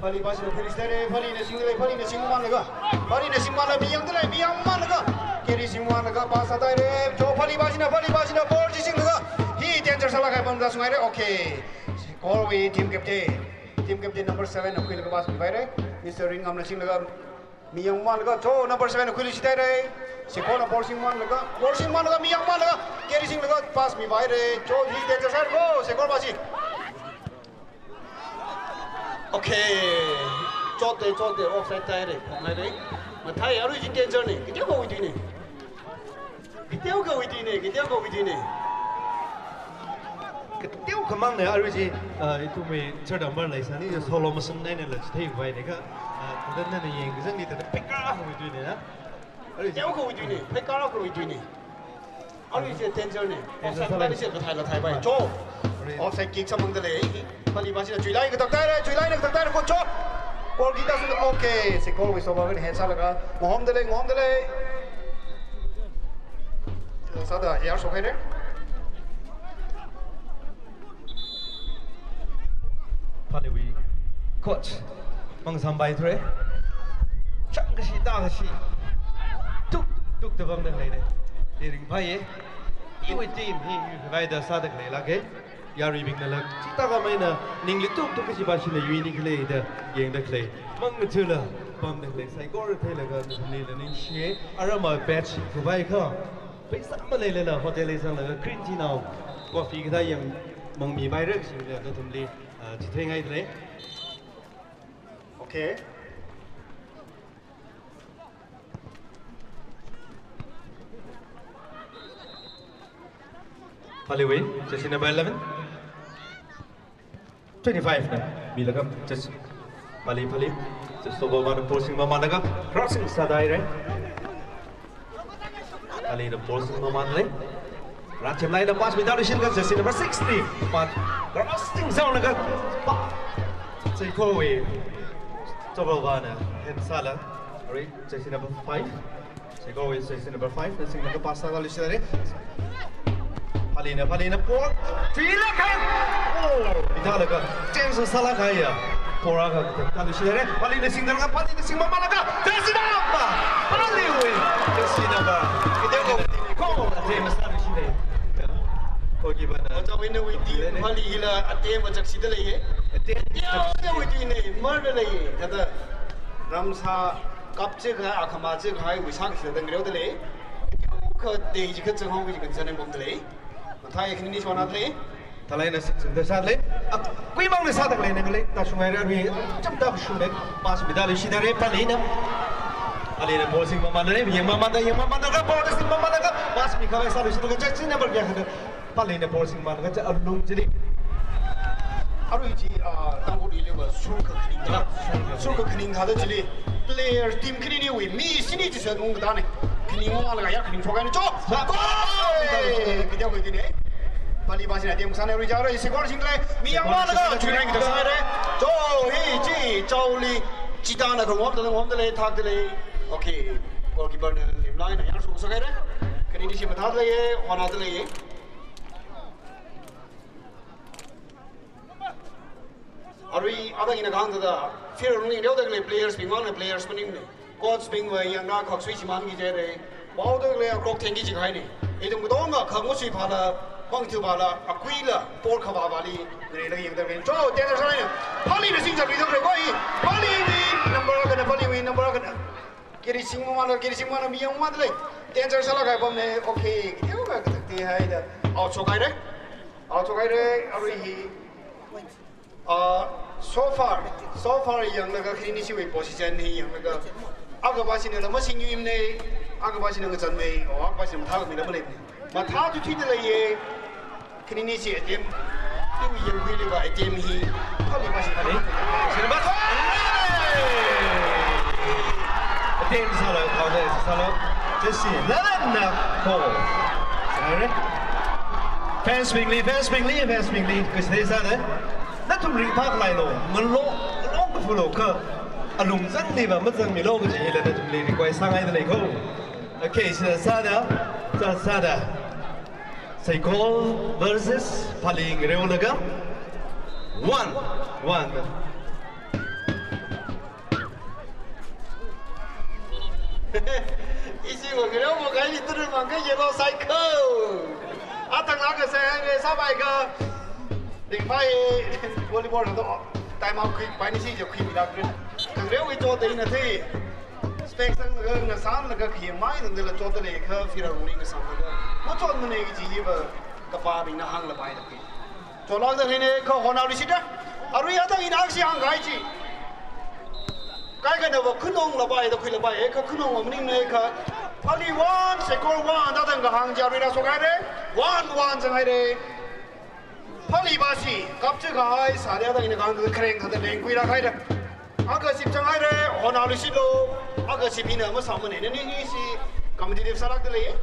Phalipāshina khuiluishit haira, Phalina singda lei, Phalina singmalaga. Phalina singmala, mi yangda lei, mi yangmalaga. Carry singmalaga, pass sāda haira. Cho, Phalipāshina, Phalipāshina, ball chi singlaga. Hi danger sālāk kahai pamda shung haira, okay. Sengkorwui team captain. Team captain number seven na khuilaga pass mipai haira. Mister Ringngamna singlaga. Mi yangmalaga, cho, number seven na khuiluishit haira. Sengkorna ball singmalaga, ball singmalaga, mi yangmalaga, carry singlaga, pass mipai haira. Cho, hi danger sāhaira ko, Sengkorpāshi. Okay. Chote, chote, offside tāhaira, khong haira. Mathāi, arui chi danger na, kateokha wui tuina. Kateokha wui tuina, kateokha wui tuina. Kateokha mangna, arui chi, ah, ithumwui third umpire leisāni, solo machine nainala chitheivaina kha, ah, thāda nana yangkazangli thāda pheikar akhawui tuina. Arui chi kateokha wui tuina, pheikar akhawui tuina. Arui chi danger na. Danger sālāk. Offside line chi kathei kathei pai. Cho. Arui offside kick sāmangda lei. Phalipāshina chuilaina katak tāhaira, chuilaina katak tāhaira ko cho. Goal kita sung, okay, Saikorwui sova kan hand sālaga, ngahomda lei, ngahomda lei. Sāda, yar shokhaire. Phaleiwui coach, mang sambai thre. Chang kashi, ta kashi. Tuk, tuk da bamda leine. Ringphāye. Iwui team hi, hi, khavai da sāda leilāke. Yaruibingnala, chithākhamei eina, ningli tuk tuk kachi pāshina yuini khalei da, yangda khalei. Mangachula, pamda khalei, saikora theilaga, nathumlila ningshiye, arama batch, khavai kha. Pheisā maleilala, hotel li zanglaga, green tea nao, coffee kathā yang, mangmipaira kashila, nathumli, ah, chitheingaidalei. Okay. Phaleiwui, jersey number eleven. Twenty-five na, milaga, jersey. Phalei, Phalei. Jersey number one, posting mamānlaga, crossing sāda haire. Phaleina posting mamānlei. Rachemlaina pass mida lushilga, jersey number sixty. Pass crossing sālaga. Pa. Saikorwui. Double one na. Hand sāla. Right, jersey number five. Saikorwui jersey number five na singlaga pass sāda lushilare. Phaleina, Phaleina, por. Three lakha. Oh, mida laga. Chance sālaga ya. Por akha, ta lushilare. Phaleina singdalga, Phaleina sing mamānlaga. Jersey number. Phaleiwui. Jersey number. Ite ko, ko, te masā lushilare. Ko ki bana. Ota wina witi, Phalei hila, ate machak sida leiye. Ate. Ya, ate witi ne, mar da leiye. Tata. Ramsā kap chikha, akhama chikhawui sākashida ngareo da lei. Kha dei chi kha chang hong chi kan chang bom da lei. Mathāi khani ni shona da lei. Thalaina sik sik da sālei. Akui mang ni sāda lei nang lei. Ta shungai ra ri. Cham ta shungai. Pass mida lushidare Phaleina. Phaleina ball sing mamānda lei. Yang mamānda, yang mamānda ka ball sing mamānda ka. Pass mikhavai sā lushida ka, jersey number kayākha. Phaleina ball sing mamānlaga alung chili. Arui chi, ah, Tangkhul iliva sur kakhaning da. Sur kakhaning thāda chili. Player team khaniniwui mi shini chi sānung katane. Khaning mamānlaga ya khaning shokaine cho. Sa- Goal! Kida koi tine. Phalei pāshina team sāne, arui ja arui score singdalei. Mi yang mamānlaga chuirang kita sāre. Cho hi chi chaoli. Chitana kangom da ngom da lei, thak da lei. Okay. Goalkeeper na limlaina yang shok sāhaire. Khanini chi mathāda leiye, honada leiye. Arui, atang ina kahāng thāda, field lungli leoda khalei players bing vangna players maningna. Coach bingva yangna khaksui shimānki jire. Vaoda khalei akrok thengki jikahaine. Ithum katonga khak ngasuiphāla, pangthuphāla, akuila, por khavāphāli, ngare la yangda khalei. Cho, danger sālaina. Phaleina singchak ridam re koi. Phaleiwui number akhana, Phaleiwui number akhana. Kiri sing mamānla, kiri sing mamānla, mi yang mamānda lei. Danger sālaga pamne, okay, kida ka katak te haida. Out shokhaire. Out shokhaire, arui hi. Ah, so far, so far yanglaga khanini chiwui position hi yanglaga. Akha pāshina la masing yuimne, akha pāshina ngazanme, o akha pāshina mathākhamila maleimane. Mathā thuithuida leiye. Khanini chi attempt. Iwui yangkhuiliva attempt hi. Phalei pāshi. Phalei. Sir, but attempt sāla, counter sāla. Jersey eleven na goal. Sorry. Fans bingli, fans bingli, fans bingli. Kashi sāda. Nathum ringphālāklo. Ngalo, ngalo kaphālo kha. Alung zangli va mazangmilo kaji hila nathumli request sāngaida lei ko. Okay, sāda, sāda, sāda. Saikor versus Phalei ngareolaga. One, one. Ishi wa ngareo mo kai ni turu mangka yellow cycle. Atang laga sai hai me sabai ka. Ding pai volleyball na to time out quick pai ni si jo quick milak rin. Kangreo ito te na te. Spec sanglaga, ngasānlaga, khi mai nandala chotda lei kha, fira runi ngasānlaga. Machotmane kaji hiva, kapābingna hānglapai da khi. Chotlākda hine kha hona rishida. Arui atang ina akshi hāngkahai chi. Kaikhanava khunonglapai da khuilapai, e kha khunongva maningne kha. Phalei one, Saikor one, da tangkahāng chi arui rāshokhaire. One, one zanghaire. Phalei pāshi, kapchikahai, sāda da ina kahāng khareng thāda lengkhuilāk haida. Akha ship zanghaire, hona lushilo, akha ship hina masāmane, nani ni si competitive sālākda lei.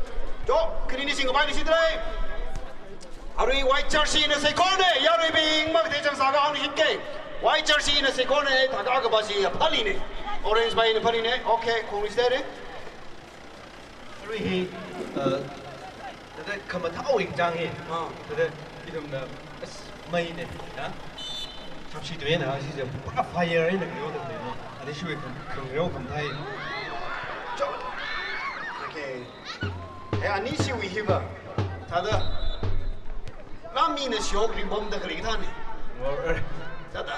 Jo, khanini singkapai lushida lei. Arui white jersey na Saikor ne, yaruibing, makatei chang sākahāng lushike. White jersey na Sekhor ne, thākha akha pa chi Phali ne. Orange pa hina Phali ne. Okay, congratulate. Arui hi, uh, thāda khamathā wui kachang hi. Ah. Thāda ithumna, as, mei ne, ya? Chapshi tuina, ashicha pura fire eina khangareo da lei, no? Anishiwui khang-, khangareo khamathā hi. Cho-, okay. Eh, anishiwui hiva. Thāda. Rāmina shok ringpamda khalei kathāne. Oh, eh. Thāda,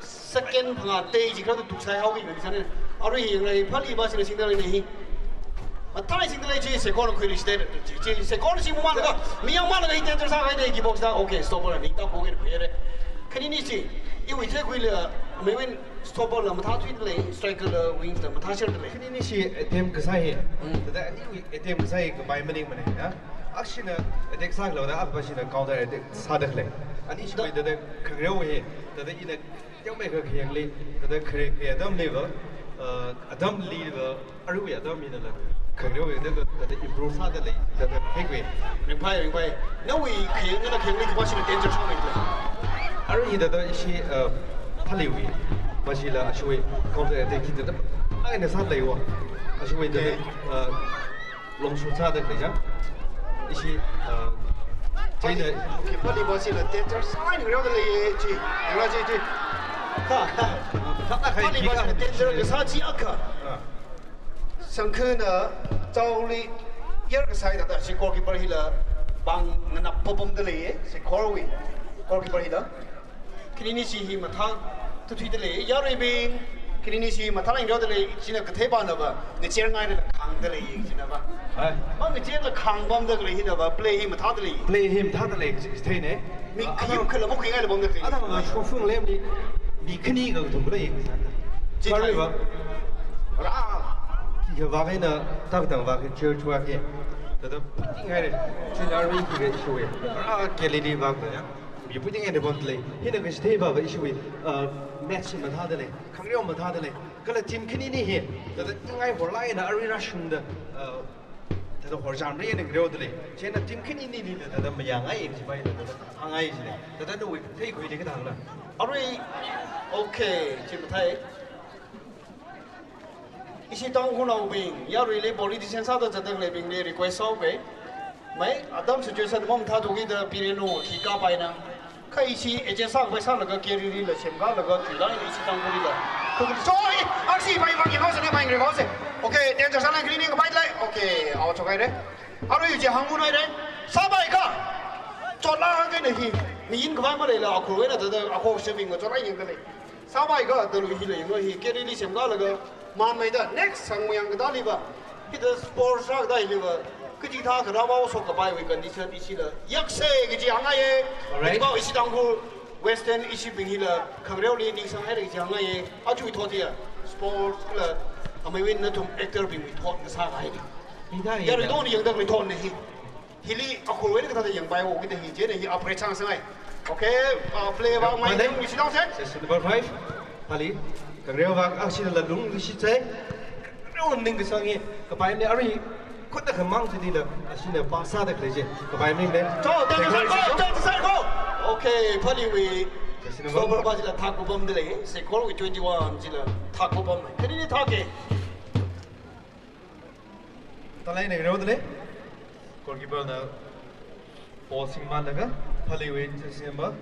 second phangā tei chi kharāda tuksai haoki kachāne. Arui hi yanglei Phali pa china singda leine hi. Mathālāk singda lei chi Sekhor khuiluishitda chi, chi Sekhor singmamānlaga, mi yangmānlaga hi danger sākahaine kickbox da. Okay, stopper ningta khuihaire. Khanini chi, iwui theikhuila, meiwin stopper la mathāthuida lei, striker la, wings la mathāserda lei. Khanini chi attempt kasā hi. Mm. Thāda aniwui attempt kasā hi kapai maningmane, ya? Akha china attack sākhala da, akha pa china counter attack sāda khalei. Anishiwui thāda khangareo hi, thāda ina yangmeikha khayangli, thāda khare khare atamliva, uh, atamliva, aruiwui atam hinala khangareo hi thāda, thāda improve sāda lei, thāda hekwe. Ringphai, ringphai. Nawui khayang, nana khayangli khapa china danger sāmei lei. Arui hi thāda ishi, uh, Phaliwui pa chila ashiwui counter attack hi thāda, ai na sāda leiwa. Ashiwui thāda, okay, uh, long shoot sāda khalei chang. Ishi, uh, china. Okay, Phali pa chila danger sāngareo da lei chi. Yangla chi, chi. Ha, ha. Phali pa china danger kasā chi akha. Ah. Sangkhana chaoli yer kasā hithāda, chi goalkeeper hila pāng nganap papamda lei, Sekhorwui goalkeeper hila. Khanini chi hi mathāthuithuida lei, yaruibing, khanini chi mathālāk ringreoda lei, china kathei panava, ngacher ngailala khāngda lei, chinava. Hai. Ma ngacherla khāngpamda khalei hinava, play hi mathāda lei. Play hi mathāda lei, chi theine. Mi, ah, khayum khala makhuingaila pamda khalei. Atam shofung lemli, mi khani kathum lei. Chi thai. Khareva. Ra, khikha vākahaina, tak tang vākahai, church vākahai. Thāda puting haire. China arui khikha ishiwui. Ra, Galilee vākahai ya. Mi puting haina pamda lei. Hina kachithei pava ishiwui, uh, match mathāda lei. Khangareo mathāda lei. Kala team khanini hi. Thāda tingai horlaina arui rāshungda, uh, thāda horchamrei eina ngareoda lei. China team khanini nina thāda mayāngai chi pai thāda hāngai chine. Thāda nawui theikhuili kathāna. Arui, okay, chi mathāi. Ishi Tangkhulnaobing, yaruili politician sāda zatda khaleibingli request sāuke. Mei, atam situation mamathāthuki da pirenu, khikha paina. Kha ishi agent sākapai sālaga Galilee la semkalaga July li ishi Tangkhulli la. Kha, sorry, ashi pai pai yanghaose, pai yanghaose. Okay, danger sālāk khanini kapai lei. Okay, out shokhaire. Arui chi hāngmanaire. Sāpai kha. Chotlāk kahaina hi. Mi yin kapai maleila, akhurwui eina thāda, akhur swimming chotlāk yangda lei. Sāpai kha, thālu hila yanglu hi, Galilee semkalaga, manmeida, next sangmayang kathāliva, hithāda sports rākathāliva, kachithā kharāva shokkapaiwui condition ishila yakse kaji hāngngaiye. Alright. Kajiva ishi Tangkhul, Western ishibing hila, khangareoli ningsanghaire kaji hāngngaiye. Aja thot hiya, sports la, ameiwui nathum actor bingwui thot ngasākahaine. Hithā hithā. Yaruitongna yangda khalei thotne hi. Hili akhurwui eina kathāda yangpai wo kida hi, chieina hi upgrade sāngasakngai. Okay, uh, play vāngmei. Pardon? Ning ishi naosen. Jersey number five, Phali. Khangareo vak, ah, chila lungli shitsai. Khangareo ningkasang hi, kapaimane arui, khut da khamang chili la, ashina pass sāda khalei chi. Kapaimane. Cho, danger side, go, danger side, go. Okay, Phaliwui. Jersey number. Stopper pa chila thak kupamda lei. Sekhorwui twenty-one chila thak kupam. Khanini thake. Talai na ngareoda lei. Goalkeeper na ball singmānlaga, Phaliwui jersey number,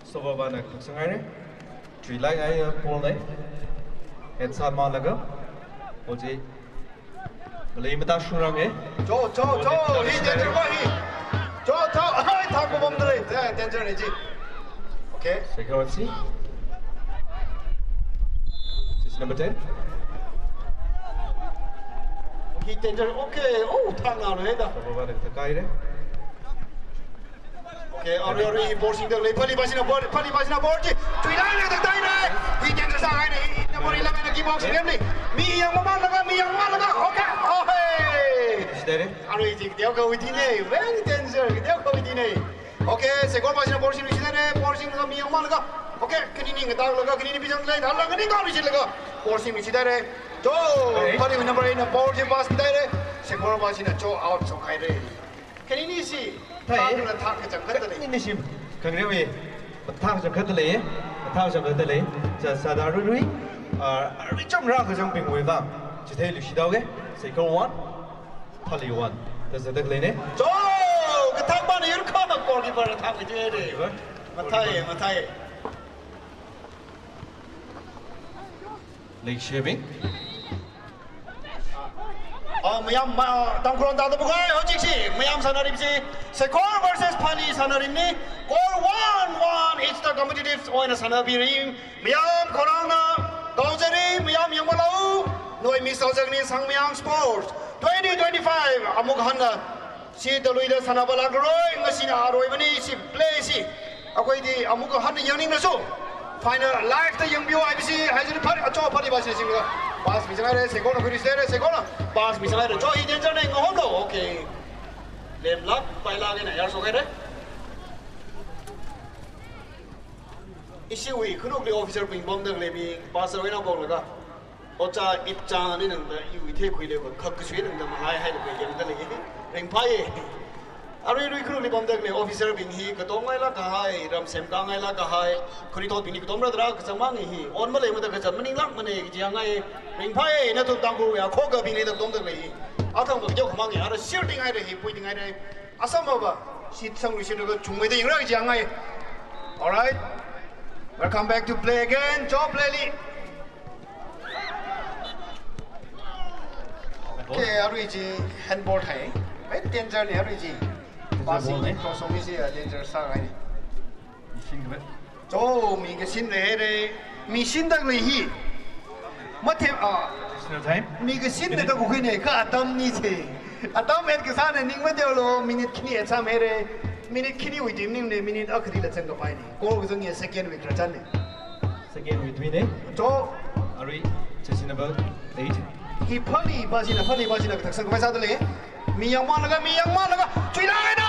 stopper pana khak sāngaire. Chuilāk kahai ball nei. Head sāmānlaga. Ball chi malei mata shurang e. Cho, cho, cho, hi danger pa hi. Cho, cho, ai, thak kupamda lei. Eh, danger ne chi. Okay. Second one, see. Jersey number ten. Hi danger. Okay. Oh, thang na re da. Stopper pana khak sāngaire. Okay, arui, arui, ball singda lei, Phali pa china ball, Phali pa china ball chi. Chuilāk eina tak taire. Hi danger sākahaine, hi number eleven na kickbox ngemli. Mi yangmamānlaga, mi yangmamānlaga. Okay. Oh, hey. Shitare. Arui chi, teokha wui thine. Very danger, teokha wui thine. Okay, Sekhor pa china ball singluishithaire, ball singlaga mi yangmamānlaga. Okay, khanini ngataklaga, khanini pizang lei, nala khanini khaluishitlaga. Ball singluishithaire. Cho, hey. Phali number eight na ball chi pass pithaire. Sekhor pa china cho out shokhaire. Khanini chi, thai. Thakna thak kachangkhat da lei. Khanini chi, khangareowui, thak kachangkhat da lei. Thang chang kata lei, chithāda aruirui, ah, aruicham rākazangbingwui vang chitheiluishit haoga, Saikora one, Pali one da zatda khaleina. Cho! Kathang mana yur kha, goalkeeper thang kajire. Goalkeeper. Mathai, mathai. Leikashiyabing. Ah, mayam, ma-, Tangkhul ram tāda bukhai, hojikshi, mayam sānaribingsi, Saikora versus Pali sānaribingna, score one one, it's the competitive oina sānabing, mayam khaorangna, kaojari, mayam yangmalo, nawui miss sāzangni Sangmayang Sports, twenty twenty-five, amuk hānna, Chi taluida sānaba lākroi, ngasina aruibana, chi play chi. Akhoi di amuka hānna yangningrasu. Final live da yangbiu I B C, haijin phari, acho phari ba chi singla. Pass michang haira, Saikora khuiri sāhaira, Saikora. Pass michang haira, cho hi danger na ngahomlo, okay. Lemlak, pailak eina yarshok haira. Ishiwui khanukli officer bing pamda khaleibing, pastor wui eina pamlaga. Ocha ipcha ni nangda iwui thekhuilaga, khak kasui nangda malai haida kayangda lei. Ringphāya. Aruirui khanukli pamda khalei officer bing hi, katongaila kahai, ram semkangaila kahai, khanuithotbingli katomra dra kazangmang hi, on maleimada kazat maninglākmana, jiangai. Ringphāya, nathum Tangkhul ya, khokabingli da katomda khalei hi. Athang ba kyo khamang ya, ara shirting haira hi, puiting haira. Asam ba, shitsang luishinaga chungmeida yangra jiangai. Alright. Welcome back to play again. Cho play li. Okay, arui chi handball thai. Very danger ni arui chi. Passing ball ni. Cross over si, uh, danger sāngai ni. Machine kaba. Cho, mi kashin lei haira. Mi shinda khalei hi. Mathem, ah. Additional time. Mi kashin lei da kukhuina, kha atam ni chi. Atam et kasāna ning mateolo, minute khani et sāmhaira. Minute khaniwui team ningna, minute akhali la chang kapai ni. Goal kazang ya second wui khararchan ni. Second wui tuina. Cho. Arui, jersey number eight. Hi Pali ba china, Pali ba china kathak sākapai sāda lei. Mi yangmalaga, mi yangmalaga. Chuilaga na.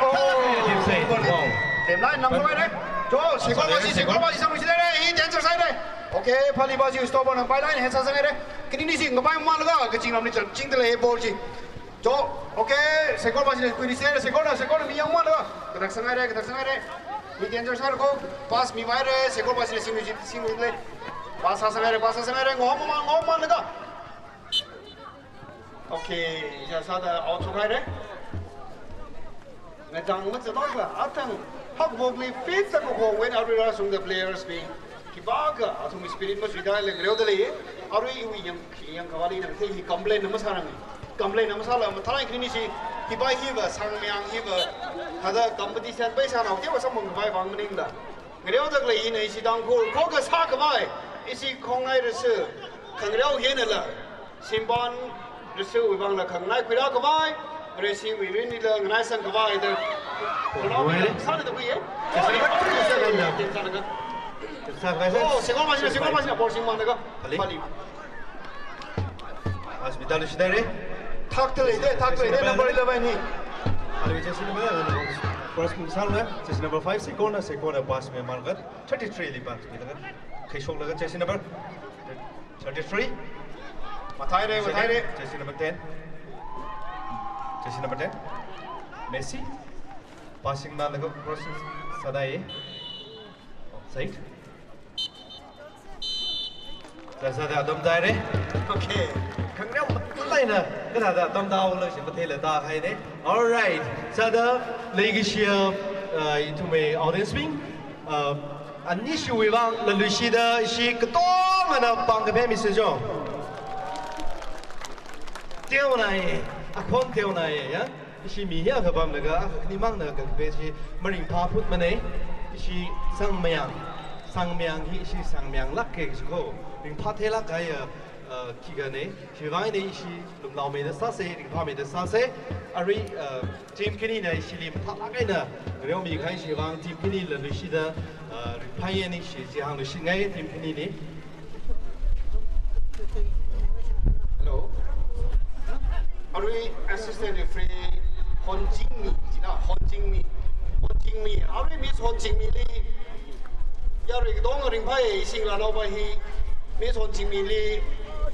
Oh. Team save. Wow. Team line nang sāhaira. Cho, Saikora ba chi, Saikora ba chi, Saikora ba chi sāhaira. Hi danger sāhaira. Okay, Pali ba chi stop na, pailak eina head sāsangaira. Khanini chi ngapaimanlaga, kaching lamli chingda lei ball chi. Cho, okay, Saikora ba china khuiri sāhaira, Saikora, Saikora mi yangmalaga. Kathak sāngaira, kathak sāngaira. Mi danger sāhaira ko, pass mihaira, Saikora ba china singluishit, singluishit lei. Pass sāsangaira, pass sāsangaira, ngahomma, ngahommanlaga. Okay, ya sāda out shokhaira. Ngatang macha tokla, athang, hakmokli fit sākahai, when arui rāshungda players bing. Khipākha, athum spirit masuida leng reoda lei, arui iwui yang, yangkhavali nang thei hi complain na masārang. Complain na masāla, mathālāk khanini chi, hi bai hi ba, Sangmayang hi ba, hada competition bai sānao, tewa samphang khavai vang maningla. Ngareoda khalei hina ishi Tangkhul, khokha sākhavai, ishi khongnai rasu, khangareo hinala, shimpan rasu wui vangla khangnai khuira khavai, rashi wui rinlila nganai sangkhavai da. Khangareo sāna da khuiya. Sākhavai sā. Oh, Saikora ba china, Saikora ba china, ball shingmanglaga. Pali. Pali. Pass mitāluishit haira. Thakta leida, thakta leida, number eleven hi. Arui jersey number, first move sāra, jersey number five, Saikora, Saikora pass mimanlaga, thirty-three li pass milaga. Khaishoklaga jersey number thirty-three. Mathāhaira, mathāhaira. Jersey number ten. Jersey number ten. Messi. Passing manlaga crossing sādai. Offside. Sāsāda atam tāhaira. Okay. Khangareo matuilaga, kathāda atam tāhaola, shi matheila tāhaina. Alright. Sāda leikashiya, uh, ithumwui audience bing, uh, anishiwui vang laluishida ishi katongana pāng kaphā message jo. Teonai, akhon teonai, ya. Ishi mi hi akha pamlaga, akha khanimangna kakape chi maringphā phutmana. Ishi Sangmayang, Sangmayang hi ishi Sangmayanglāka kaji ko. Ringphātheilāka ya, uh, khikha na. Chivang eina ishi lumlaomeida sāsa, ringphāmeida sāsa. Arui, uh, team khanina ishili mathālāk eina ngareomikahai chivang team khani laluishida, uh, ringphāya ni, ishi chi hāngluishingai team khanili. Hello. Arui assistant referee Honchingmi, jina Honchingmi. Honchingmi. Arui Miss Honchingmili. Yarui katong ringphāya, ishi ngalānao ba hi. Miss Honchingmili.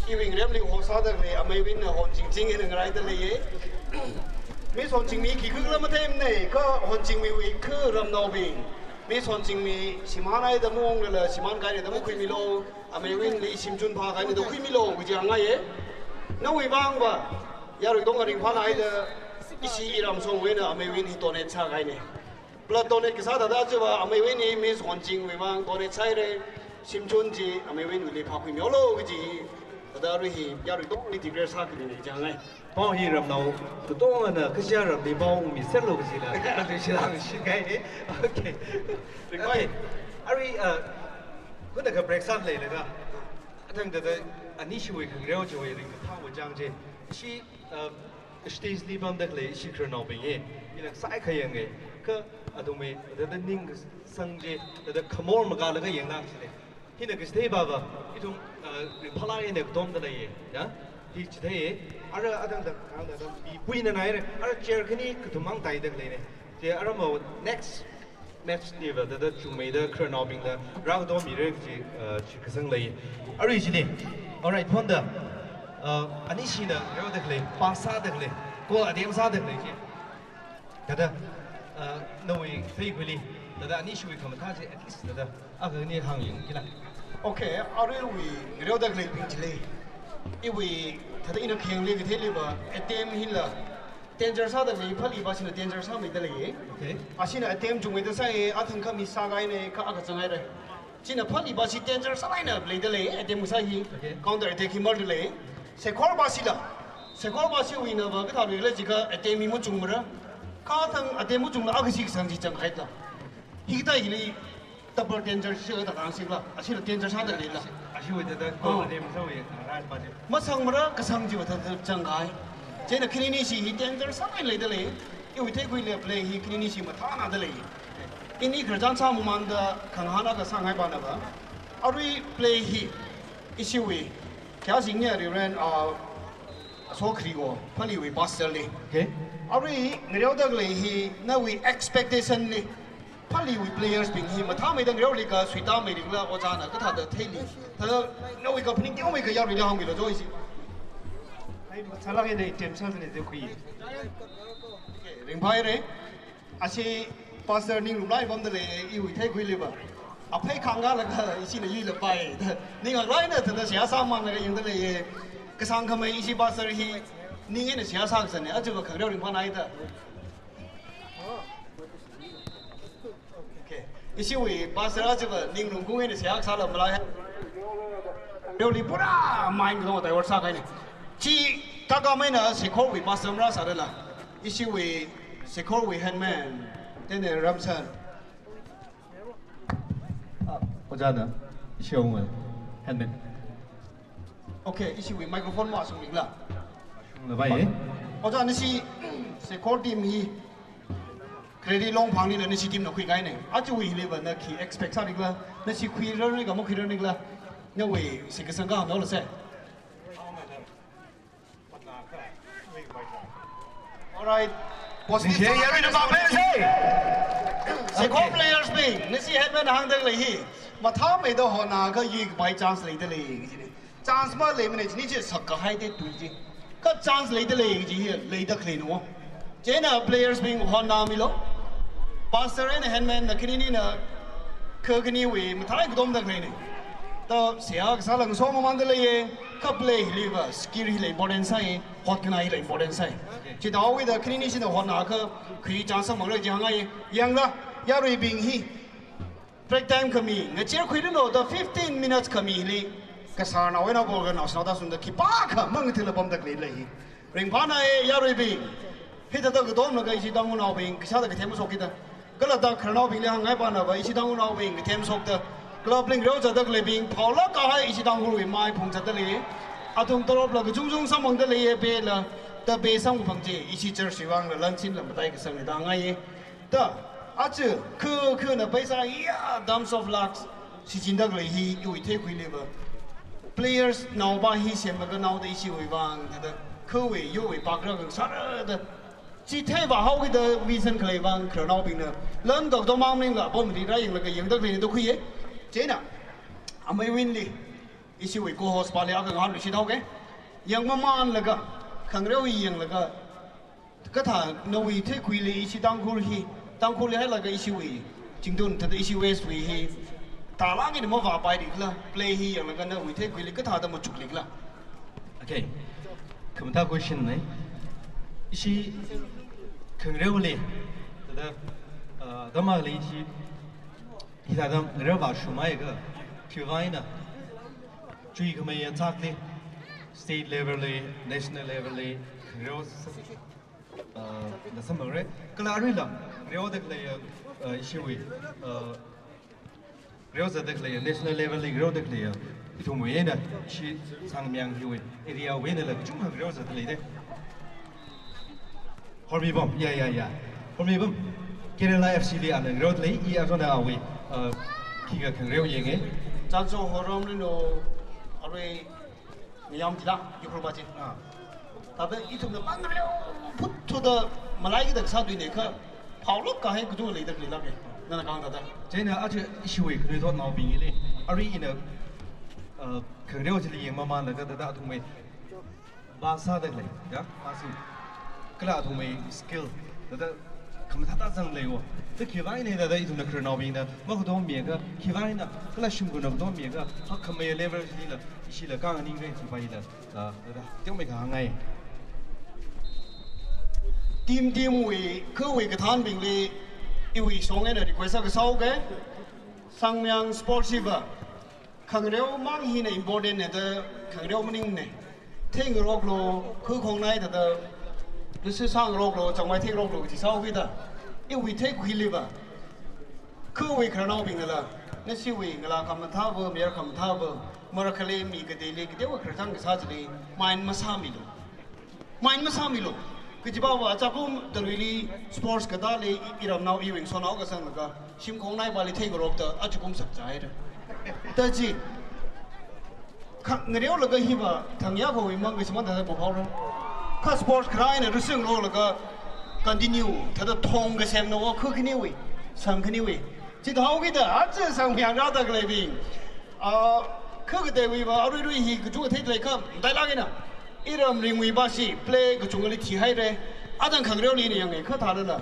Iwui ngaremli hosāda khalei ameiwui ming Honchingching hina ngaraida leiya. Miss Honchingmi khi khala matheimana, kha Honchingmiwui kha ramnaobing. Miss Honchingmi shimānhaida maonglala shimānkahaina da makhuimilu, ameiwuili shimchun phākahaina da khuimilu kaji hāngngaiye. Nawui vangva, yarui katonga ringphānhaida, ishi iram songwui eina ameiwui eina hi donate sākahaina. Blood donate kasā thāda chiva ameiwui eina Miss Honchingwui vang donate sāhaira, shimchun chi ameiwuili phākhuimilu kaji, thāda arui hi yarui katongli declare sākhuina chang ai. Pao hi ramnao katongana kasha ramli pao miserlu kajila, katuishila shingkai. Okay. Ringphāi. Okay. Arui, uh, kunda ka break sāda leilaga, athang thāda anishiwui khangareo chiwui ringkaphā wuchang chi. Ishi, uh, stage li pamda khalei ishi khararnaobing hi, ina saikhayang e, kha athumwui thāda ningsang chi, thāda khamor makālaga yanglang chine. Hina kachithei pava, ithum, uh, ringphālāk eina katomda leiye, ya? Hi chitheiye, ara athang thāda, athang thāda, mipuina naire, ara chair khani kathum mang taida leine. Chi ara mo next match liva thāda chungmeida khararnaobingda rākatom mira kaji, uh, shitkasang lei. Arui chine, alright, phonda, uh, anishina reoda khalei, pass sāda khalei, goal attempt sāda khalei chi. Thāda, uh, nawui theikhuili, thāda anishiwui khamathā chi at least thāda, akha khani hāngyangkila. Okay, aruiwui ngareoda khaleibing chili, iwui thāda ina khayangli katheiliva, attempt hila, danger sāda khalei, phāli pashina danger sāmeida leiye. Okay. Ashina attempt chungmeida sāye, athang kha miss sākahaina, kha akha zanghaira. China phāli pashi danger sālāk eina leida lei, attempt kasā hi. Okay. Counter attack hi marda lei. Sekhor pashila. Sekhor pashiwuinava kathāluila jiakha attempt hi machungmara. Kha athang attempt machungla akha shi kasang chi zanghaida. Hikathā hili double danger shi thāda rāngsikla. Ashila danger sāda leila. Ashiwui thāda Oh. Attempt sāwui, uh, right pashi. Masangmara kasang chiva thāda zangkahai. Chieina khaninishi hi danger sālāk eina leida lei. Iwui theikhuili play hi khaninishi mathānada lei. Ini khararchan sāmamanda khangahān akha sāngai panava. Arui play hi ishiwui, kayāshingna Reverend, uh, Sokhri ko, phāliwui pastor li. Okay. Arui ngareoda khalei hi nawui expectation li, phāliwui players bing hi mathāmeida ngareoli kha suitāmei ringla ojāna kathāda theili. Thāda nawui kaphaning teomeikha yaruili hāngmilu jo ishi. Ai, mathālāk eina attempt sāda lei da khui. Okay, ringphāhaira. Ashi pastor ningrumlāk eina pamda lei, iwui theikhuiliva. Aphei khangalaga ishina yuilapai. Ningaklāk eina thāda seihā sāmamānlaga yangda leiye. Kasāngkhamei ishi pastor hi, ning eina seihā sākasāne, achiva khangareo ringphānhaida. Okay. Ishiwui pastor achiva ningrumkhui eina seihā kasāla malai. Reoli pura mind katonga divert sākahaine. Chi kakameina Sekhorwui pastor marāsālala. Ishiwui Sekhorwui headman, tene Ramsan. Ah, ojāna, ishiwui headman. Okay, ishiwui microphone mashungmila. Shungla bai. Ojā, nashi Sekhor team hi credit longphangli na nashi team na khuikahaine. Achiwui hiliva na khi expect sānikla, nashi khuirarnikla, makhuirarnikla, nawui shitkasang kahānglo se. Alright. Positive. Ningshi yaruina pāphe se. Sekhor Okay. players bing, nashi headman hāngda lei hi. Mathāmeida hotnakha yuikapai chance leida lei, kajine. Chance maleimane, chini chi sakkahaide tui chi. Kha chance leida lei kaji hi leida khaleina. Chieina players bing hotnamilu. Pastor and headman na khaninina kha khaniwui mathālāk katomda khaleine. Thāda seihā kasāla ngasomamānda leiye, kha play hiliva skill hila important sāi, hotkhana hila important sāi. Chithāhaowuida khaninishina hotnakha khui chance sāmangrai chi hāngngai. Yangla, yaruibing hi. Break time khami, ngacheekhuiranu da fifteen minutes khamili, kasārnao eina ball kha naoshinao tāshungda khipākha mangathila pamda khalei lei. Ringphānai yaruibing, hithāda katomlaga ishi Tangkhulnaobing, kashāda kathem mashokkida. Kala thāda khararnaobingli hāngngai panava, ishi Tangkhulnaobing, kathem shokda. Club li ngareozatda khaleibing, phaolāk kahai ishi Tangkhulwui mai phungzatda lei. Athum toropla kachungchung samphangda leiye pela, thāda pei samkaphang chi, ishi church wui vangla lanshinla mataikasangna da ngaiye. Thāda, aja, khu, khuna paisa ya, dumps of lakhs, shichinda khalei hi, iwui theikhuiliva. Players naopa hi semlaga naoda ishiwui vang, thāda, khuwui, yowui, pakra kang sārada. Chitheiva haokida vision khalei vang, khararnaobingna. Lan kakto mang maningla, apam ri rāyanglaga yangda khaleina da khuiye. Chieina, ameiwuili, ishiwui co-host pali akha ngahānluishit haoke. Yangmamānlaga, khangareo yanglaga, kathā nawui theikhuili ishi Tangkhul hi, Tangkhulli hailaga ishiwui Chingtun, thāda ishi West wui hi, talangin mavāpaili khala, play hi yanglaga nawui theikhuili kathāda machukli khala. Okay. Khamathā question na. Ishi khangareoli, thāda, uh, damali ishi, hithāda ngareo vāshungmeiakha, khiwuivang eina, chuikhamei achākli, state level li, national level li, khangareo sa-, uh, na samphangre. Kala aruila, ngareoda khalei, uh, ishiwui, uh, ngareozatda khalei, national level li ngareoda khalei, ithumwui eina, ishi Sangmayang hiwui area wui einala kachungkha ngareozatda leide. Hormibam, ya, ya, ya. Hormibam, Kerala F C li ana ngareoda lei, i azona awui, uh, khikha khangareo yange. Chanso horom rino, arui ngayam jila, Ukhrul ba chi. Ah. Thāda ithumna mangareo phut thuda malaikida sāthuine kha, phaolāk kahai kachungkha leida khalei lāke. Nana kahāng thāda. Chieina aja ishiwui khanuithotnaobingli, arui ina, uh, khangareo chili yangmamānlaga thāda athumwui vāsāda khalei, ya, vāsi. Kala athumwui skill, thāda khamathā thāda zangleiwo. Thāda khiwuivang eina thāda ithumna khararnaobingna, makhuidomiakha, khiwuivang eina, kala shimkhurna khuidomiakha, hakkhamei level chilila, ishila khanganingre, chipaila, ah, thāda, teomeikha hāngngai. Team, team wui, khawui kathānbingli, iwui shong eina request akha sāuke, Sangmayang sports hiva, khangareo mang hina important ne da, khangareo maningne. Theingaroklu, khakhongnai thāda, lusi sāngaroklu, changmai theingaroklu, kaji sāuki da. Iwui theikhuiliva, khawui khararnaobingnala, nashiwui ngalā khamathāva, mayar khamathāva, marakhali mi kateili, kateowa khararchān kasā chili, mind masāmilu. Mind masāmilu. Kajiva va, achakum taluili sports katāli i, iramnao iwui ngasotnao kasanglaga, shimkhongnai vali theingarokta, achakum sakchāhaira. Thāda chi, khangareolaga hiva, thangya khawui mang kashimān thāda puphaora. Kha sports kharā eina rusingarolaga, continue, thāda thong kasemna wo khakhaniwui, sangkhaniwui. Chithāhaokida, aja Sangmayang rāda khaleibing. Ah, khakateiwui va, aruirui hi kachungkha theilei kha, matailāk eina. Iram Ringwui va shi, play kachungkhali thihaire. Athang khangareoli ina yange, kha thālala.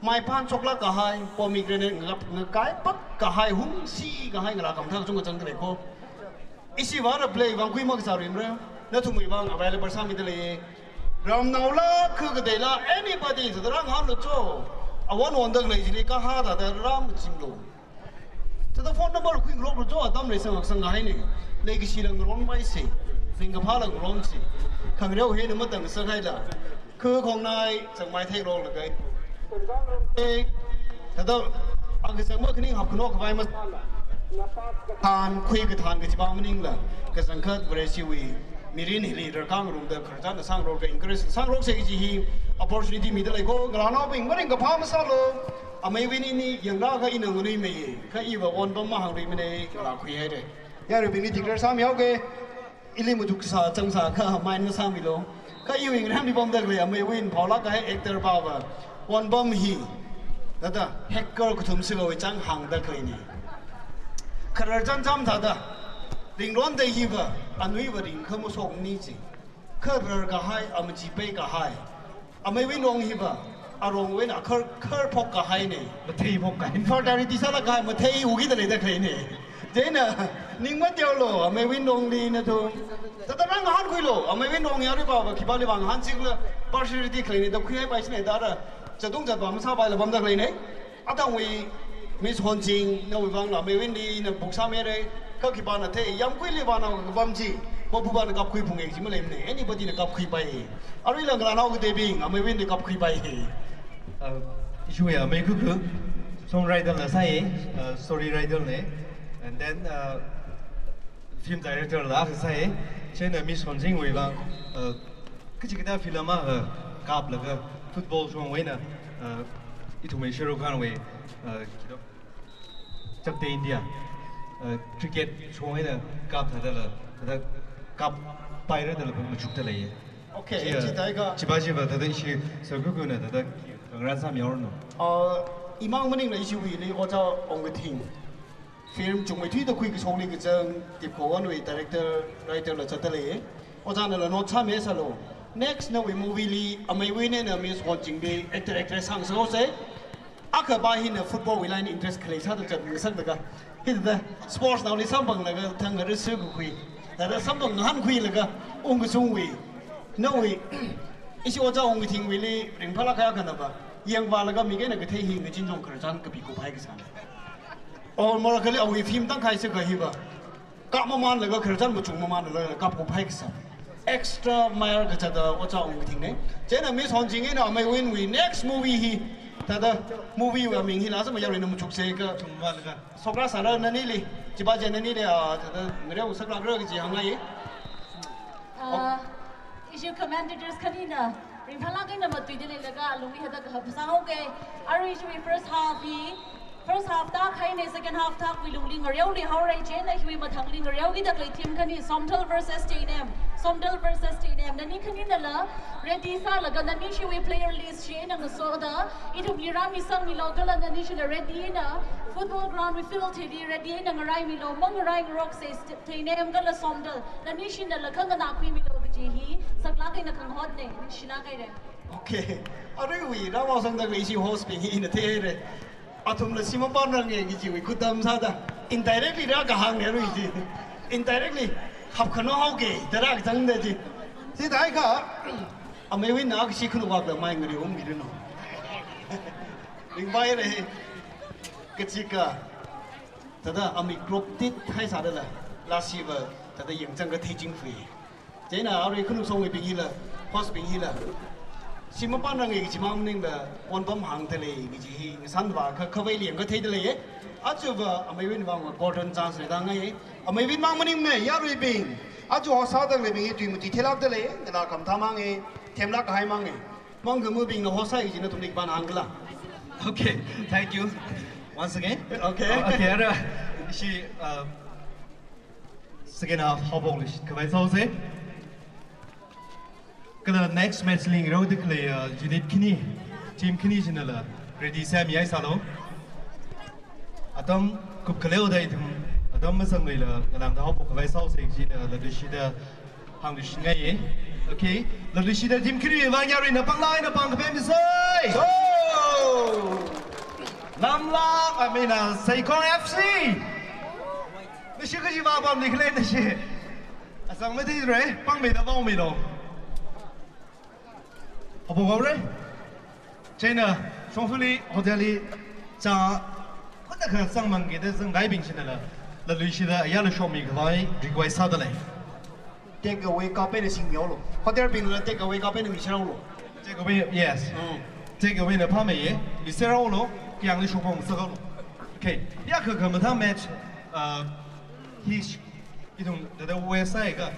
Maiphan choklāk kahai, pomegranate ngakap, ngakai pak kahai, hungsi kahai, ngalā khamathā kachungkha zangda leiko. Ishi vāra play vāng khui makasā rimra. Nathumwui vāng available sāmida lei. Ramnaola, khakateila, anybody, thāda rāngahānlu cho. Awon wonda khalei chili kahā thāda rāmachimlu. Thāda phone number khuingaroklu cho, atam leisang ngaksang kahaine. Leikashila ngaronpaise. Ringkaphāla ngaronse. Khangareo hina matāngasakhaila. Khakhongnai, changmai theingarokla kai. Eh, thāda, akha changma khaning hapkhanao khavai mas-, than, khui kathān kajiva maningla, kachangkhat Vareshiwui mirin hili rarkāngarumda khararchān sāngarokka encourage sāngarokse kaji hi opportunity mida leiko, ngalānaobing maringkaphā masālu, amei Winnie ni yanglākha ina nganuimeiye, kha iva wonpam mahāngluimane, ngalā khuihaire. Yaruibingli declare sāmihaoke. Ili machuk sā, chang sākha, mind masāmilu. Kha iwui ngarānli pamda khalei, amei Win phaolāk kahai actor pava. Wonpam hi. Thāda, hacker kathum sikhawui chang hāngda khaleine. Khararchān chām thāda. Ringrondei hiva, anuiva ringkha mashokni chi. Kharar kahai, amachipei kahai. Amei Win rong hiva, arongwui eina khar, khar phok kahaine. Mathei phok kahai. Fertility sālāk kahai, mathei ugida leida khaleine. Chieina, ning mateolu, amei Win rongli nathum. Thāda rāngahānkhuilu, amei Win rong yari pava, khipāli vāngahānchikla, partiality khaleine, da khuihaipai sine dara, chatung chatva masāpaila pamda khaleine. Athangwui Miss Honching, nawui vāngla amei Winnie na book sāmire, kha khipāna thei, yāmkuili vānao kapam chi, mapupana kapkhui phunge chi maleimane, anybody na kapkhuipai. Aruila ngalānao kateibing, amei Winnie kapkhuipai. Uh, ishiwui amei Khuku, song writer la sāi, uh, story writer ne, and then, uh, film director la akha sāi, chieina Miss Honchingwui vāng, uh, kachikathā film akha kaplaga football shongwui eina, uh, ithumwui Shah Rukh Khanwui, uh, kito, Chak De India, uh, cricket shongwui eina kap thādala, thāda kappaira dala machukda leiye. Okay, chi, uh, chithākha. Chiva chiva thāda ishi Sir Khuku na thāda ngarān sāmihaoranu. Uh, imang maningla ishiwuili Ojā Ongkathing. Film Chungmeithuida Khui Kashokli kachang, Tipkhawonwui director, writer la zatda lei. Ojānala note sāmi sālu. Next nawui movie li, amei Win eina Miss Honchingli actor actress sāngasakhaose. Akha pa hina football wui line interest khalei sāda chat ngasaklaga, hithāda sports naoli samphanglaga thang ngari sui kakhui, thāda samphang ngahānkhuilaga ungkashungwui, nawui, ishi ojā ungkathingwuili ringphālāk kahai akhana pa, yangvālaga mik eina kathei hi ngachin chong khararchan kapikup hai kasāna. Or marakhali awui film tangkhai sākha hi pa, kap mamanlaga khararchan machung mamanlaga kapkup hai kasā. Extra mile kazata ojā ungkathingna. Chieina Miss Honching eina amei Winwui next movie hi, thāda movie wui aming hila sāma yaruina machuksa ka. Chungmamanlaga. Sokra sāra nanili, chipa je nanili, ah, thāda ngareo saklākra kaji hāngngai. Ah, ishi commentators khanina ringphālāk eina matuida leilaga alungli hithāda kahap sāhaoke. Arui ishiwui first half hi, first half tākahaina, second half tākhui lungli ngareoli haora, chieina hiwui mathangli ngareokida khalei team khani, Somdal versus J N M, Somdal versus J N M. Nani khaninala ready sālaga nani ishiwui player list chi eina ngasoda ithumli rāmisangmilu, kala nani ishila ready eina football ground wui field hili ready eina ngaraimilu, mangarai ngaroksa, J N M kala Somdal, nani ishinala khanganākhuimilu kaji hi saklāk eina khangahotna, ningshilāk haira. Okay. Aruiwui rāvaosangda khalei ishi host bing hi ina theihaira. Athumla shim mapanrange kajiwui khudam sāda indirectly rākahāngne arui chi. Indirectly hapkhano haoke da rākazangda chi. Chithākha amei Winna kashi khanukvakla mai ngari ungmiranu. Ringphāhaira. Kachika, thāda amik group tit haisādala, lasi va thāda yangchang kathei chingfui. Chieina arui khanuk songwui bing hila, host bing hila, shim mapanrange kaji mang maningla, onpam hāngda lei kaji hi ngasānva kha khavai leng katheida leiye. Aja va amei Winwui vang va golden chance leida ngaiye. Amei Win mang maningmana, yaruibing. Aja host sāda khaleibing hi tui mati theilākda lei, nala khamathā mange, themlāk kahai mange. Mangkhamabingna host sāi kajina athumli khipāna hāngkhala? Okay, thank you. Once again. Okay. Uh, okay, ara, ishi, uh, second half haophokluishit khavai sāhaosa. Kala next match li ngareoda khalei, uh, unit khani, team khani chinala ready sāmi haisālu. Atam kupkhaleoda ithum, atam masangluila ngalāngda haophok khavai sāhaosa kajina latluishida hāngluishingaiye. Okay. Latluishida team khaniwui vang yaruina panglāk eina pāng kapemisa. So! Lamlāk, I mean, uh, Saikor F C. Nashi kajiva pamli khalei nashi. Asang matheira, pāngmeida vaomilu. Haophok haora. Chieina, shongfali hotel li chā, khuda kha sangmang kida zangngaibing chinala, latluishida ayarla shokmi khavai request sāda lei. Take away kape na singmihaolu. Hotel bingla take away kape na miserhaolu. Take away, yes. Mm. Take away na phāmeiye. Miserhaolu, kayāngli shokphang sāhaolu. Okay. Yākha khamathā match, uh, hi sh-, ithum thāda west side ka.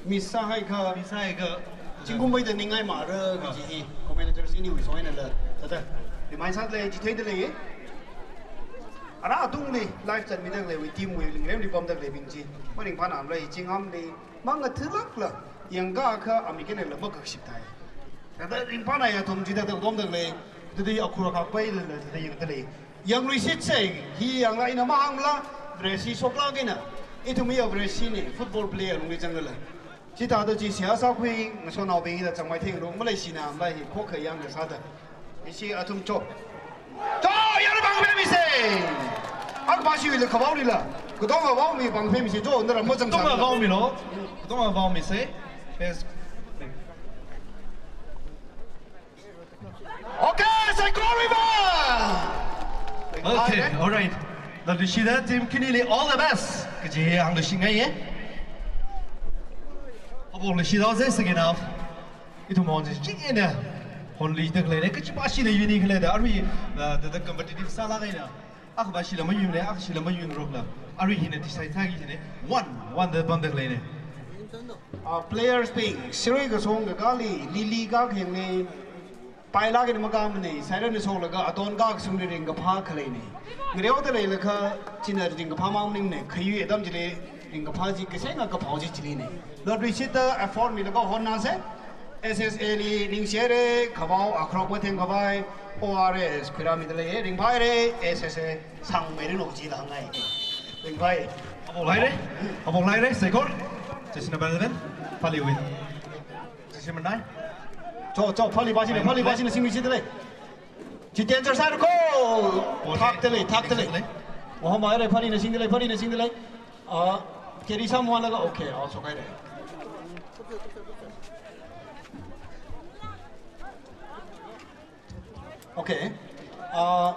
Miss sāhaikha, miss sāhaikha, zingkum maida ningngaimara kaji hi commentators iniwui song einala, thāda remind sāda lei, chitheida leiye. Ara atungli live chatmida khaleiwui team wui lingremli pamda khaleibing chi maringphānamlei, chinghamli mangathālākla, yangkakha amik einala makakshiptai. Thāda ringphānai athum chithāda katomda khalei, thāda akhur akhak pailala thāda yangda lei. Yangluishitsa, hi yangla ina mahāngla, Vareshi shoklāk eina. Ithum hi Vareshina, football player lungli zangla. Chithāda chi seihā sākhui, ngasotnaobing hila changmai theingarok maleishina, amlai hi khokha yangda sāda. Ishi athum cho. Cho, yāra pāng kapemisa. Akha pa shiwuila kavaolila. Katonga vaomi pāng kapemisa, cho, nara machang sāda. Katonga vaomilu. Katonga vaomisa. Best. Okay, Saikor River! Okay, alright. Latluishida team khanili all the best kaji hāngluishingaiye. Haophokluishit haosa second half. Ithum hon chi ching eina honluida khaleina, kachipashila yuni khaleida, arui, uh, thāda competitive sālāk eina. Akha pa shila mayunle, akha shila mayunrokla. Arui hina decide sāki jine. One, one da pamda khaleina. Uh, players bing, sirui kasong kakāli, lili kakhengle, pailāk eina makāmana, siren na shoklaga, aton kakashungli ringkaphā khaleina. Ngareoda leilakha, china ringkaphā mang maningmana, khayui atam chili, ringkaphā chi, kasenga kaphao chi chilina. Latluishida effort milaga honnasa, S S A li ningshihaira, khavao akhrok matheng khavai, O R S khuirāmida lei, ringphāhaira, S S A sangmeiranu chila ngai. Ringphāi. Haophok haira, haophok haira, Saikor. Jersey number eleven, Phali wui. Jersey number nine. Cho, cho, Phali pa china, Phali pa china singluishitda lei. Chi danger sāra ko. Thakta lei, thakta lei. Ngahom haira, phalina singda lei, phalina singda lei. Ah, carry sāmamānlaga, okay, out shokhaira. Okay. Ah,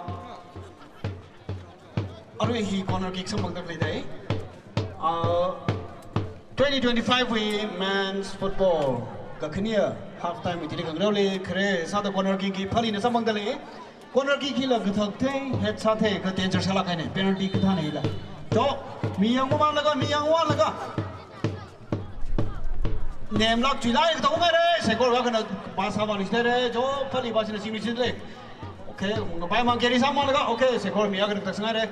arui hi corner kick samphangda khalei dai. Ah, twenty twenty-five wui men's football kakhane half time wui thili khangarao leikhare sāda corner kick hi phalina samphangda lei. Corner kick hila kathak thei, head sāthei, kha danger sālāk haina, penalty kathāna hila. Cho, mi yangmamānlaga, mi yangmamānlaga. Nemlāk chuilāk eina katā ngahaira, saikora akhana pass sāvāluishithaira, cho, phalibashina singluishithaira. Okay, ngapaimang carry sāmamānlaga, okay, saikora mi akhana kathak sāngaira.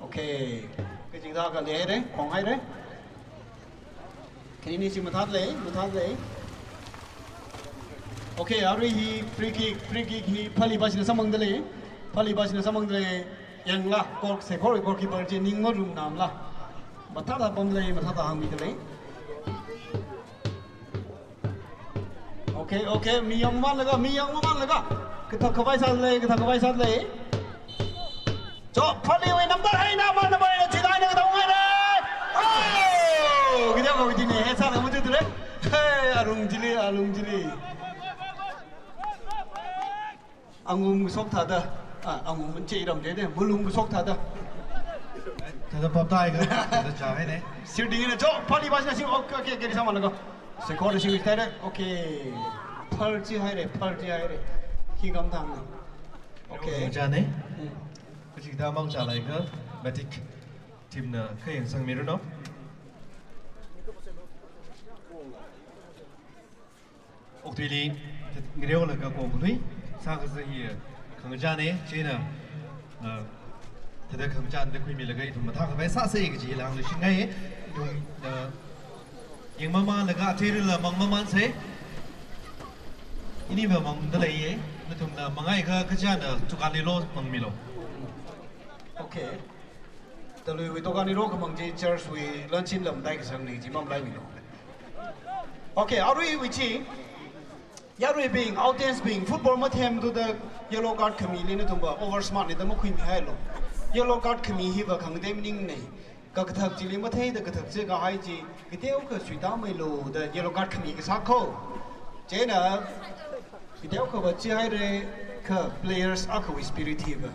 Okay, kachikathā khalei haira, khong haira. Khanini chi mathāda lei, mathāda lei. Okay, arui hi free kick, free kick hi phalibashina samphangda lei, phalibashina samphangda lei. Yangla, goal, saikora goalkeeper chi ning marumnamla. Mathāda pamda lei, mathāda hāngmida lei. Okay, okay, mi yangmamānlaga, mi yangmamānlaga. Kathak khavai sāda lei, kathak khavai sāda lei. Cho, phaliwui number eina, ma number eina, chila eina katā ngahaira. Oh! Kateokha wui thili head sālaga machuthaira. Hey, alung chili, alung chili. Angum kashok thāda. Ah, angum manche iram de de, malung kashok thāda. Thāda paptai ka, thāda chāhaina. Sirding eina cho, phalibashina sing, okay, okay, carry sāmamānlaga. Saikora singluishithaira, okay. Phal chi haira, phal chi haira. Hi kamthang na. Okay. Mangchāna. Hmm. Kachikathā mangchālaga, Matic team na khayangsangmiranu. Okathuili ngareolaga kongkhui sākasā hi khangachāna, chieina, ah, thāda khangachāda khuimilaga ithum mathākhavai sāsa kaji hāngluishingai. Ithum, ah, yangmamānlaga ateirala mangmamānsa. Iniva mangda leiya, nathumna mangaiakha kachāna dukanli lo mangmilu. Okay. Taluiwui dukanli lo khamang chi church wui lanchin lam dai kasangna, chi mamalaimilu. Okay, aruiwui chi, yaruibing, audience bing, football mathem thuda yellow card khami lei, nathumva over smart na da makhuimihailu. Yellow card khami hiva khangatei maningna. Kha kathak chili matheida kathak chi kahai chi, kateokha suitāmeilu da yellow card khami kasā ko. Chieina, kateokhava chi haira, kha players akhawui spirit hiva.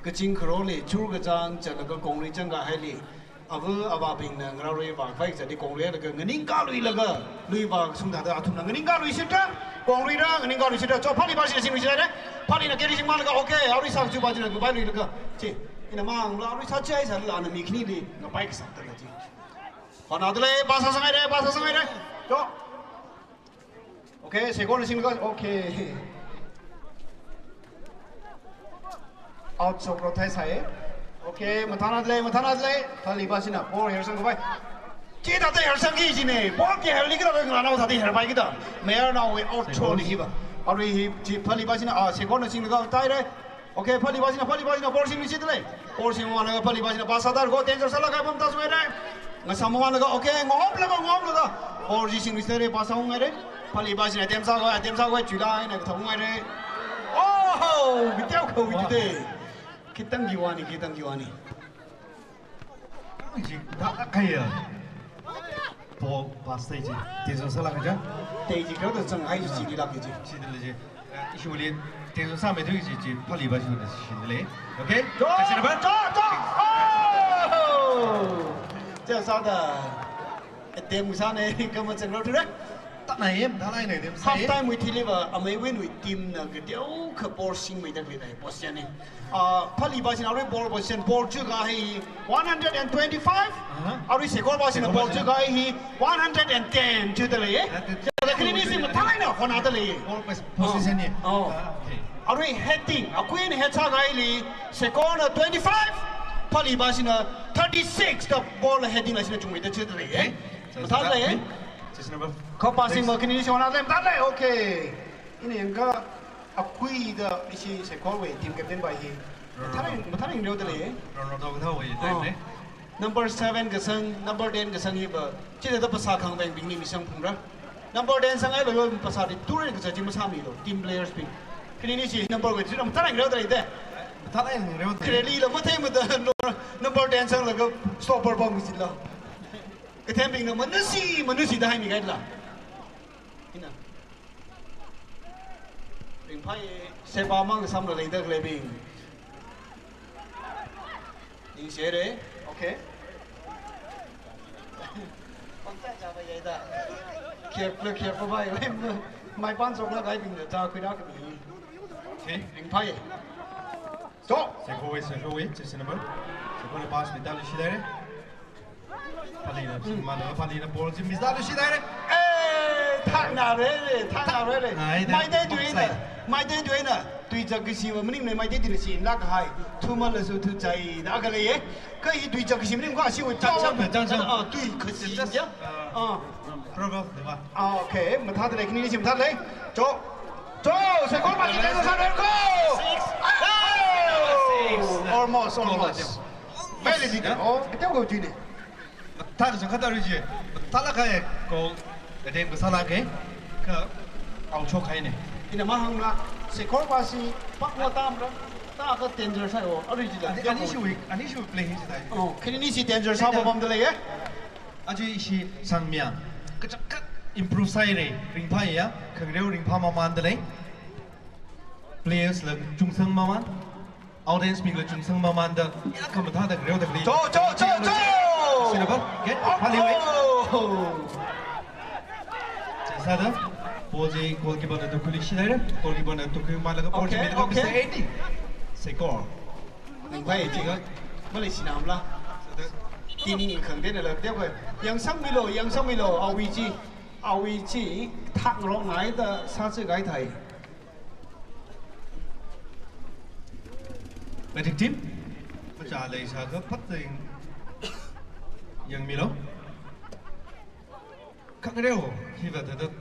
Kaching kharoli, churkachāng, chālaga kongrei chāngkahaili. Ava avābingna ngarāra vākhavai kazatli kongreilaga nganingkāluilaga, lui vāshung thāda athumna nganingkāluishitra, kongreira nganingkāluishitra, cho phalibashina singluishitra, phalina carry singmamānlaga, okay, arui sākachupa china ngapailuilaga, chi, ina mangla arui sāchai sālala ana mi khanili ngapai kasā thāda chi. Hona dale, pass sāngaira, pass sāngaira, cho. Okay, second sing ko, okay. Out shokra thai sai. Okay, mathāna dale, mathāna dale. Phalibashina, ball hersang khavai. Chithāda hersangki jina, ball kaherli kida nganao thāda herpai kida. Mayarnaowui out shokli hiva. Arui hi chi phalibashina, ah, second sing ko thai re. Okay, phalibashina, phalibashina, ball singluishitda lei. Ball singmamānlaga phalibashina, pass sāda ko, danger sālaga pamda sāngaira. Ngasāmamānlaga, okay, ngahomlaga, ngahomlaga. Ball chi singluishithaira, pass sāngaira. Phalibashina, attempt sā ko, attempt sā ko, chila eina kathā ngahaira. Oh, kateokha wui chi de. Khitangki vāna, khitangki vāna. Ji, da, kaya. Ball pass thei ji. Danger sālāk kaja. Thei ji, kar da zang hai ji, ji lāk ji. Ji da le ji. Eh, ishi wali danger sāmeithui ji, ji, phalibashi wali shi le. Okay? Cho, cho, cho, cho! Oh! Chi sāda. Attempt sāna, kha mazangrarthura. Tana yem, tana yem, attempt sā. Half time wui thiliva, ameiwui team na kateokha ball singmeida khalei position na. Ah, phalibashina arui ball position, ball chi kahai one hundred and twenty-five. Uh-huh. Arui sekorbashina ball chi kahai hi one hundred and ten chida lei. Hundred and ten. Chida khalei ni si mathālāk eina honada lei. Ball pos-, position ni. Oh. Ah, okay. Arui heading, akui ni head sākahaili, sekona twenty-five, phalibashina thirty-six da ball heading la shina chungmeida chida lei. Okay. Mathālāk lei. Just number. Kha passing ma khani ni shona lem ta lei. Okay. Ina yangkha akui da ishi sekorwui team captain bai hi. Mathālāk, mathālāk reo da lei. Ronaldo kathāwui time ne. Number seven kasang, number ten kasang hiva. Chithāda phasā khangapengbing ni misang phungra. Number ten sanghailaga phasāli turen kasā chi masāmilu. Team players bing. Khanini chi number wei chi ram tarang rau dai de. Tarang rau dai. Khareli la mathei mada number ten sanglaga stopper bom chi lo. Kathembingna manusi, manusi da haimi kaila. Ina. Ringphai, seba mang samla leida khalei bing. Ningshire, okay. Pangchai chaba yaida. Careful, careful bai, bai, mai pan sokla kaibingna ta khuida kami. Okay. Ringphai. Stop. Sekhowui, Sekhowui, jersey number. Sekhowui pass mida luishidare. Phalina, mm, mana, phalina ball chi miss da luishidare. Eh, thakna re, thakna re. Ai, da, maidei tuina, offside. Maidei tuina. Tuizak kashiva maningne maidei tuina shi lak hai. Thumalasu thuchai da khalei ye. Kha hi tuizak kashi maning ko ashiwui. Chang, chang, chang, chang. Ah, tui kashi. Just, ya. Ah. Proverb, diba? Ah, okay. Mathāda lei, khanini chi mathāda lei. Cho. Cho, Sekhowui pass chi, Sekhowui pass chi. Six. Oh! Six. Almost, almost. Very little. Yeah. Oh, kete ko tuine. Thāda chang kata ri chi. Thālakha ko. Kate ko sālakha. Kha. Au chok haine. Ina mahāngla. Sekhowui pass chi. Pak wa tam ra. Ta ka danger sai o. Ari chi la. Ani, ani shui, ani shui play hi sai. Oh, khanini chi danger sāpamda lei ye. Aja ishi sangmiya, kachangkhat improve sāhaire, ringphāya, khangareo ringphā mamānda lei. Players la chungsang mamān, audience bing la chungsang mamānda, ya khamathāda khangareoda khalei. Cho, cho, cho, cho! Sinaba, get, oh, phāli wei. Oh! Chi sāda, ball chi goalkeeper na tukhuili shihaire, goalkeeper na tukhui malaga ball chi, okay, middle, okay. Mister Eddie. Sekho. Ningbai, chiga, maleishinamla. Team khangdena la, deu kha. Yangsangmilo, yangsangmilo, awui chi. Awui chi, thakngarok ngaida, sāchi gai thai. Batting team, macha leisākha phating. Yangmilo. Khangareo, hiva thāda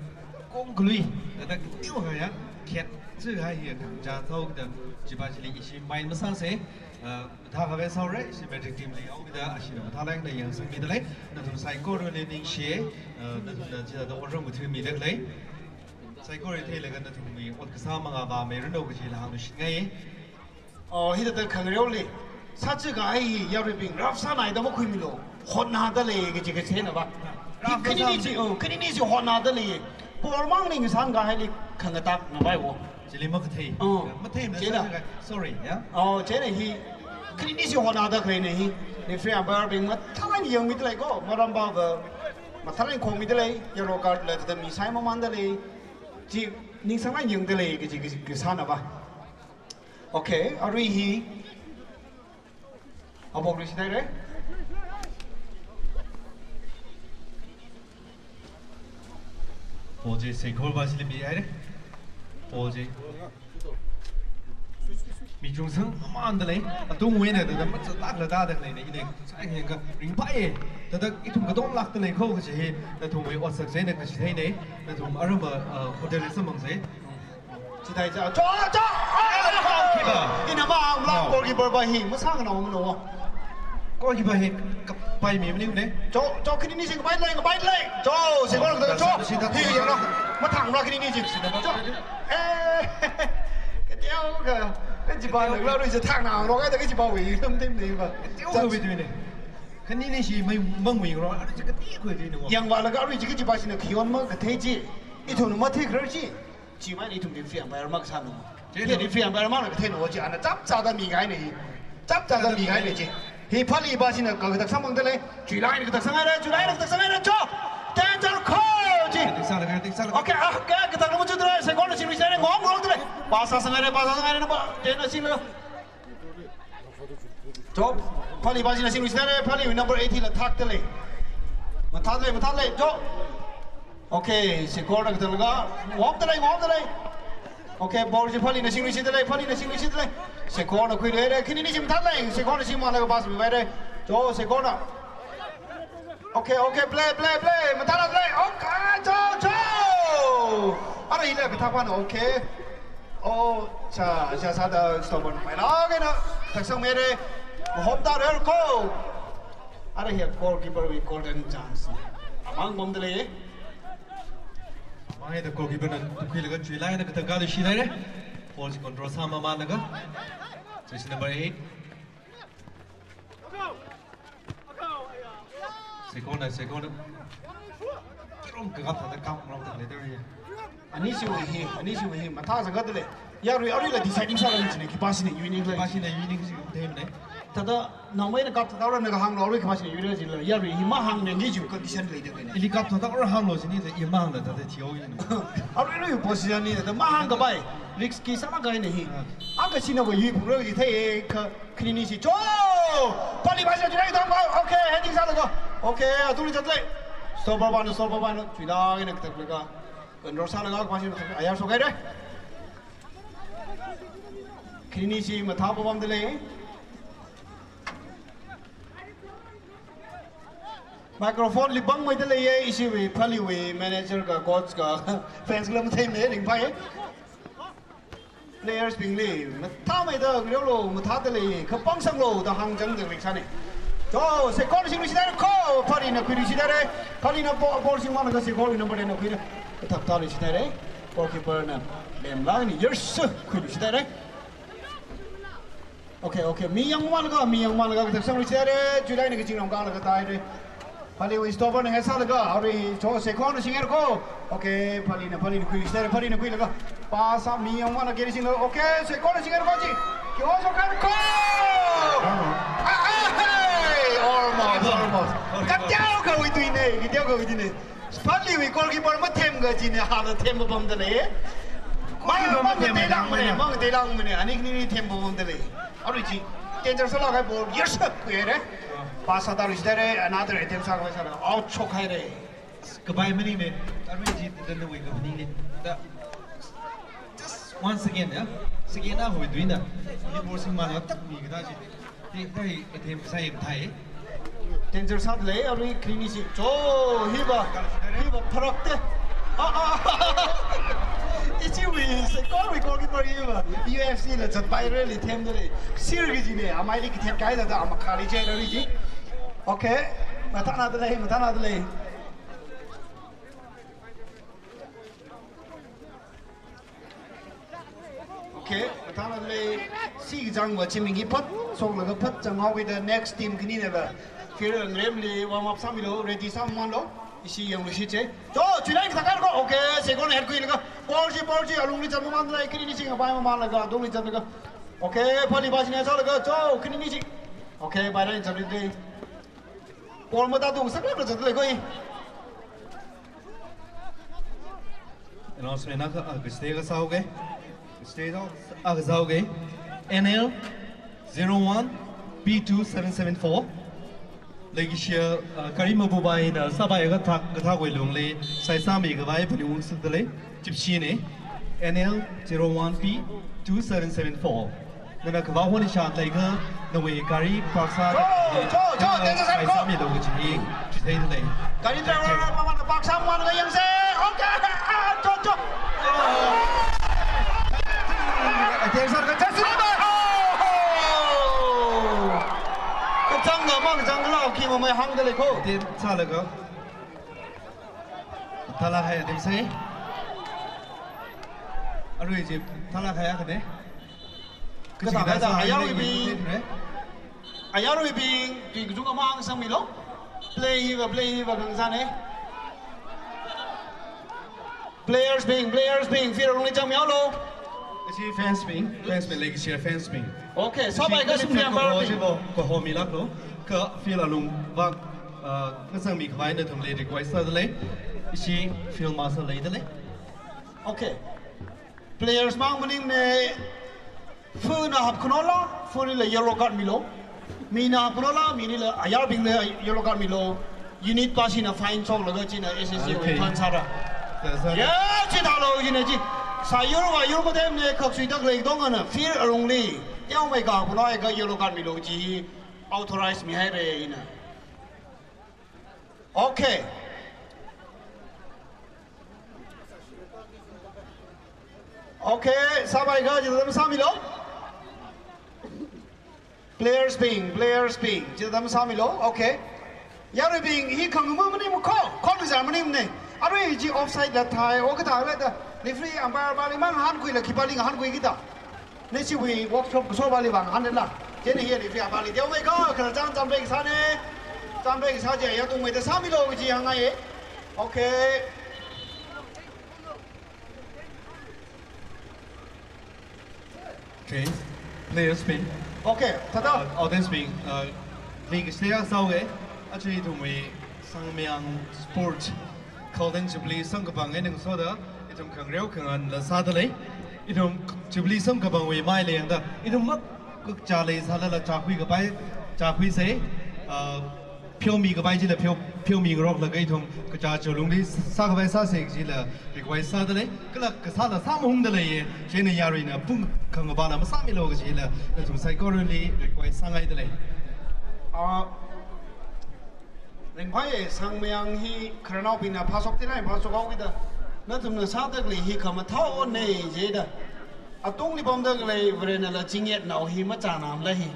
kongkului, thāda khangareo haya, khet, chi hai hiya, kachā thao da, chiva chili ishi main masāse, ah, thākha ve saore, ishi batting team li, au da, ashina mathālāk eina yangsangmida lei, nathum saikorali ningshi, ah, nathumna chithāda otram kathumida lei. Saikora theilaga nathumwui ot kasā mangā vāmeiranu kaji la hāngluishit ngai. Oh, hithāda khangareoli. Sāchi kahai hi yaruibing, rough sānaida makhuimilo. Hotnada lei kaji katheinava. Hi khanini chi, oh, khanini chi hotnada lei. Ball mang ningsang kahaili khangatak ngavai wo. Chili makathei. Oh. Mathei, chieina. Sorry, yeah. Oh, chieina hi. Khanini chi hotnada khaleina hi. Referee umpire bing mathālāk eina yangmida lei ko. Maramva. Mathālāk eina khomida lei. Yellow card la thāda mi sai mamānda lei. Chi ningsanglāk eina yangda lei kaji, kaji, kasānava. Okay, arui hi. Abok ri shihaire. Ball chi Sekhowui pass li mihaire. Ball chi. Mi chungsang mamānda lei. Atungwui eina thāda mazatlākla thāda khaleina, ina sai hengka ringphāye. Thāda ithum katonglākda lei ko kaji hi. Nathumwui otsak chieina kachitheine. Nathum aramva, ah, hotel li samphangse. Chithāi cha, cho, cho! Goalkeeper. Ina ma, mla, no. Goalkeeper va hi, masānganao mano. Goalkeeper hi, kapai mi maningne. Cho, cho, khanini chi kapai lei, kapai lei. Cho, Sekhowui, cho. Hi, yanglu. Mathang mla khanini chi. Cho. Eh. Kateo ka, kajiva nang la rui chi thang nang ro, kajiva wui, tum tim ni va. Kateo ka wui tuine. Khanini chi mai mangwui ro, arui chi kateo ka tuine. Yangvālaga arui chi kajiva china khion makathei chi. Ithumna mathikrar chi. Chiwui eina ithum referee umpire makasālu. Chieina. Hi referee umpire makna katheina chi ana chapchāda mikahaina hi. Chapchāda mikahaina chi. Hi phali va china kakatak samphangda lei. Chuilāk eina katak sanghaire, chuilāk eina katak sanghaire, cho. Danger ko chi. Tik sālaga, tik sālaga. Okay, ah, ka, katak nama chutre, Sekhowna singluishithaire, ngom ngomda lei. Pass sāsanghaire, pass sāsanghaire, naba. Chieina singlu. Cho, phali va china singluishithaire, phali number eighty la thakda lei. Mathāda lei, mathāda lei, cho. Okay, Sekhowna kathālaga, ngomda lei, ngomda lei. Okay, ball chi phalina singluishitda lei, phalina singluishitda lei. Sekhowna khuiluire, khanini chi mathāda lei, Sekhowna singmalaga pass mihaire. Cho, Sekhowna. Okay, okay, play, play, play. Mathāda play. Okay, cho, cho. Ara hila kathak pana, okay. Oh, cha, cha sāda stop on. Mailāk eina. Taksang mere. Hop da re ko. Ara hi goalkeeper wui golden chance. Amang bomda lei. Amang hi da goalkeeper na tukhuilaga chuilāk eina katak kali shihaire. Ball chi control sāmamānlaga. Jersey number eight. Second na, second na. Kirom kakap thāda kap ngarok thāda leidalei. Anishiwui hi, anishiwui hi, mathāzangkha dalei. Yarui, aruila deciding sālaga china, khipāshina yuining lei. Khipāshina yuining si themne. Thāda, naomeina kap thāda rāna kahānglo, arui khipāshina yuira jila, yarui hi mahāngmeng ki ju condition leidalei. Ili kap thāda rāhānglo jini, i mahāngla thāda thiyo jini. Arui lui position ni, thāda mahāngkapai. Risk ki sālāk kahai ni hi. Ah. Akha shinava yuiphungra jithei, kha, khanini shi. Cho! Pali ba shi, jilai dam ba. Okay, heading sālaga. Okay, atungli zatlei. Stopper pāna, stopper pāna. Chuilāk eina kathāklaga. Control sālaga, khipāshina ayar shokhaira. Khanini shi mathāpapamdalei. Microphone li pāngmeidalei, ishiwui, Phaleewui manager ka, coach ka, fans kala matheimana ringphāya. Players bingli, mathāmeida, ngareo lo, mathādalei, kha pāngsanglo, da hāngchangda rik sāne. Cho, second shingluishithaira kho, Phaleena khuiluishithaira, Phaleena bo-, ball shingmānlaga second number na khuira, kathak tāluishithaira, goalkeeper na, lemlāk eina, yes, khuiluishithaira. Okay, okay. Mi yangmānlaga, mi yangmānlaga, kathak sangluishithaira, July na kachingram kalaga tāhaira. Phaleewui stopper na ngasālaga, arui cho second na shingaira kho. Okay, Phaleena, Phaleena khuishithaira, Phaleena khuilaga. Pass sā mi yangmānlaga kiri singlaga. Okay, second na shingaira kho chi. Kyo so kan kho. Ah, ah, hey, almost, almost. Kateokha wuituine, kateokha wuituine. Phaleewui goalkeeper mathemkha china hāngda thempapamdalei. Goalkeeper mang, mang mathemkha teilāngmana, mang teilāngmana, ani khanini thempapamdalei. Arui chi, danger sālāk kahai ball, yes, khuihaira. Pass sāda rishithaira, another attempt sākhavai sāda, out shokhaira. Kapai maningmana, arui chi, thāda nawui kapai maningmana. Da, just once again, ya. Second half wuituina. Ni ball shingmānlaga tak mi kathā chi. Hi, hi, attempt sāya mathāi. Danger sādalei, arui khanini shi. Cho, hiva, hiva pharakta. Ah, ah. Ishiwui, second wui goalkeeper hiva. U F C la zatpaira li themdalei. Sir ki jine, amaili kithem kahaida da, amakhali jai rari ji. Okay. Mathānādalei, mathānādalei. Okay, mathānādalei, si kachangva chiming hi phat shoklaga phat changhaokida next team khaninava. Field ngaremli warm up sāmilo, ready sāmamānlo, ishi yangluishitse. Cho, chilai kathak kho, okay, second head khuilaga, ball chi, ball chi, alungli zatmamānlei, khanini shi ngapaimamānlaga, alungli zatlaga. Okay, Phalee ba shina sālaga, cho, khanini shi. Okay, baira zatli dei. Ball matātung saklāk zatlei kho. Announcement akha, ah, stage akha sāoke. Stage akha sāoke. N L zero one P two seven seven four. Leikashiya, ah, gari mapupaina sāpai kathak, kathakwui lungli, sai sāmikhavai phaning ungsukdalei, chipshine. N L zero one P two seven seven four. Nana kavā hon ishat leikha, nawui gari park sā. Cho, cho, cho, nana danger sāra kho. Sai sāmilu kachi hi, chitheidalei. Gari driver, mama na park sāmamān kha yangse. Okay, ah, cho, cho. Attempt sāra kha, just, oh, oh. Kachang na mang chang kala, khi mamai hāngdalei kho. Attempt sālaga. Thala hai attempt sai. Arui chi thala hai akhane. Kathāda, kathāda, ayarwui bing. Ayarwui bing, tui kachungkha mahāngsangmilo. Play hiva, play hiva khangsāne. Players bing, players bing, field alungli changmihaolo. Ishi fans bing, fans bing, leikashi fans bing. Okay, sāpai kha sumriam kaho, bing. Kaho milāklo, kha field alungva, ah, ngazangmikhavaina nathumli request sādalei. Ishi field master leidalei. Okay. Players mang maningmana, funa hapkhanola, fulila yellow card milo. Mina hapkhanola, minila ayarbingla yellow card milo. Unit pāshina fine shoklaga china S S C wui fine sāra. Okay. Sir, sir. Ya, chithālo china chi. Sāyur vāyur mathemana, khaksui tak leidongana, field alungli. Yaomei kahapkhano haikha yellow card milo chi. Authorize mihaira ina. Okay. Okay, sāpai kha, chithāda masāmilo. Players bing, players bing, chithāda masāmilo. Okay. Yaruibing, hi khangma maningma kho, khon kazā maningmana. Arui chi offside la thai, o kathāla da. Referee umpire pali mang hānkhuila khipali ngahānkhui kita. Nashi wui workshop kasopali vang hānla. Chieina hi referee pali teomeikha, khararchān chānpei kasāna. Chānpei kasā chi ya tungmeida sāmilu kaji hāngngaiya. Okay. Okay, players bing. Okay, thāda. Uh, audience bing, uh, bing stay out sawe. Actually, ithumwui Sangmayang Sport Golden Jubilee samkaphang eina ngasoda, ithum khangareo khanganla sādalei. Ithum Jubilee samkaphangwui maili yangda, ithum mak kukcha leisālala chākhui kapai, chākhuisa. Uh, pheomikapai chila pheo, pheomingaroklaga ithum kachā cholungli sākapai sāsa kajila request sādalei. Kala kasāla sāmahungdalei. Chieina yaruina pung khangapala masāmilu kajila nathum saikorali request sāngaidalei. Ah, ringphāya, Sangmayang hi khararnaobingna phāshok thila phāshok haokida. Nathumna sādalei hi khamathāona jida. Atungli pamdalei Varenala chingyetnao hi machānamla hi.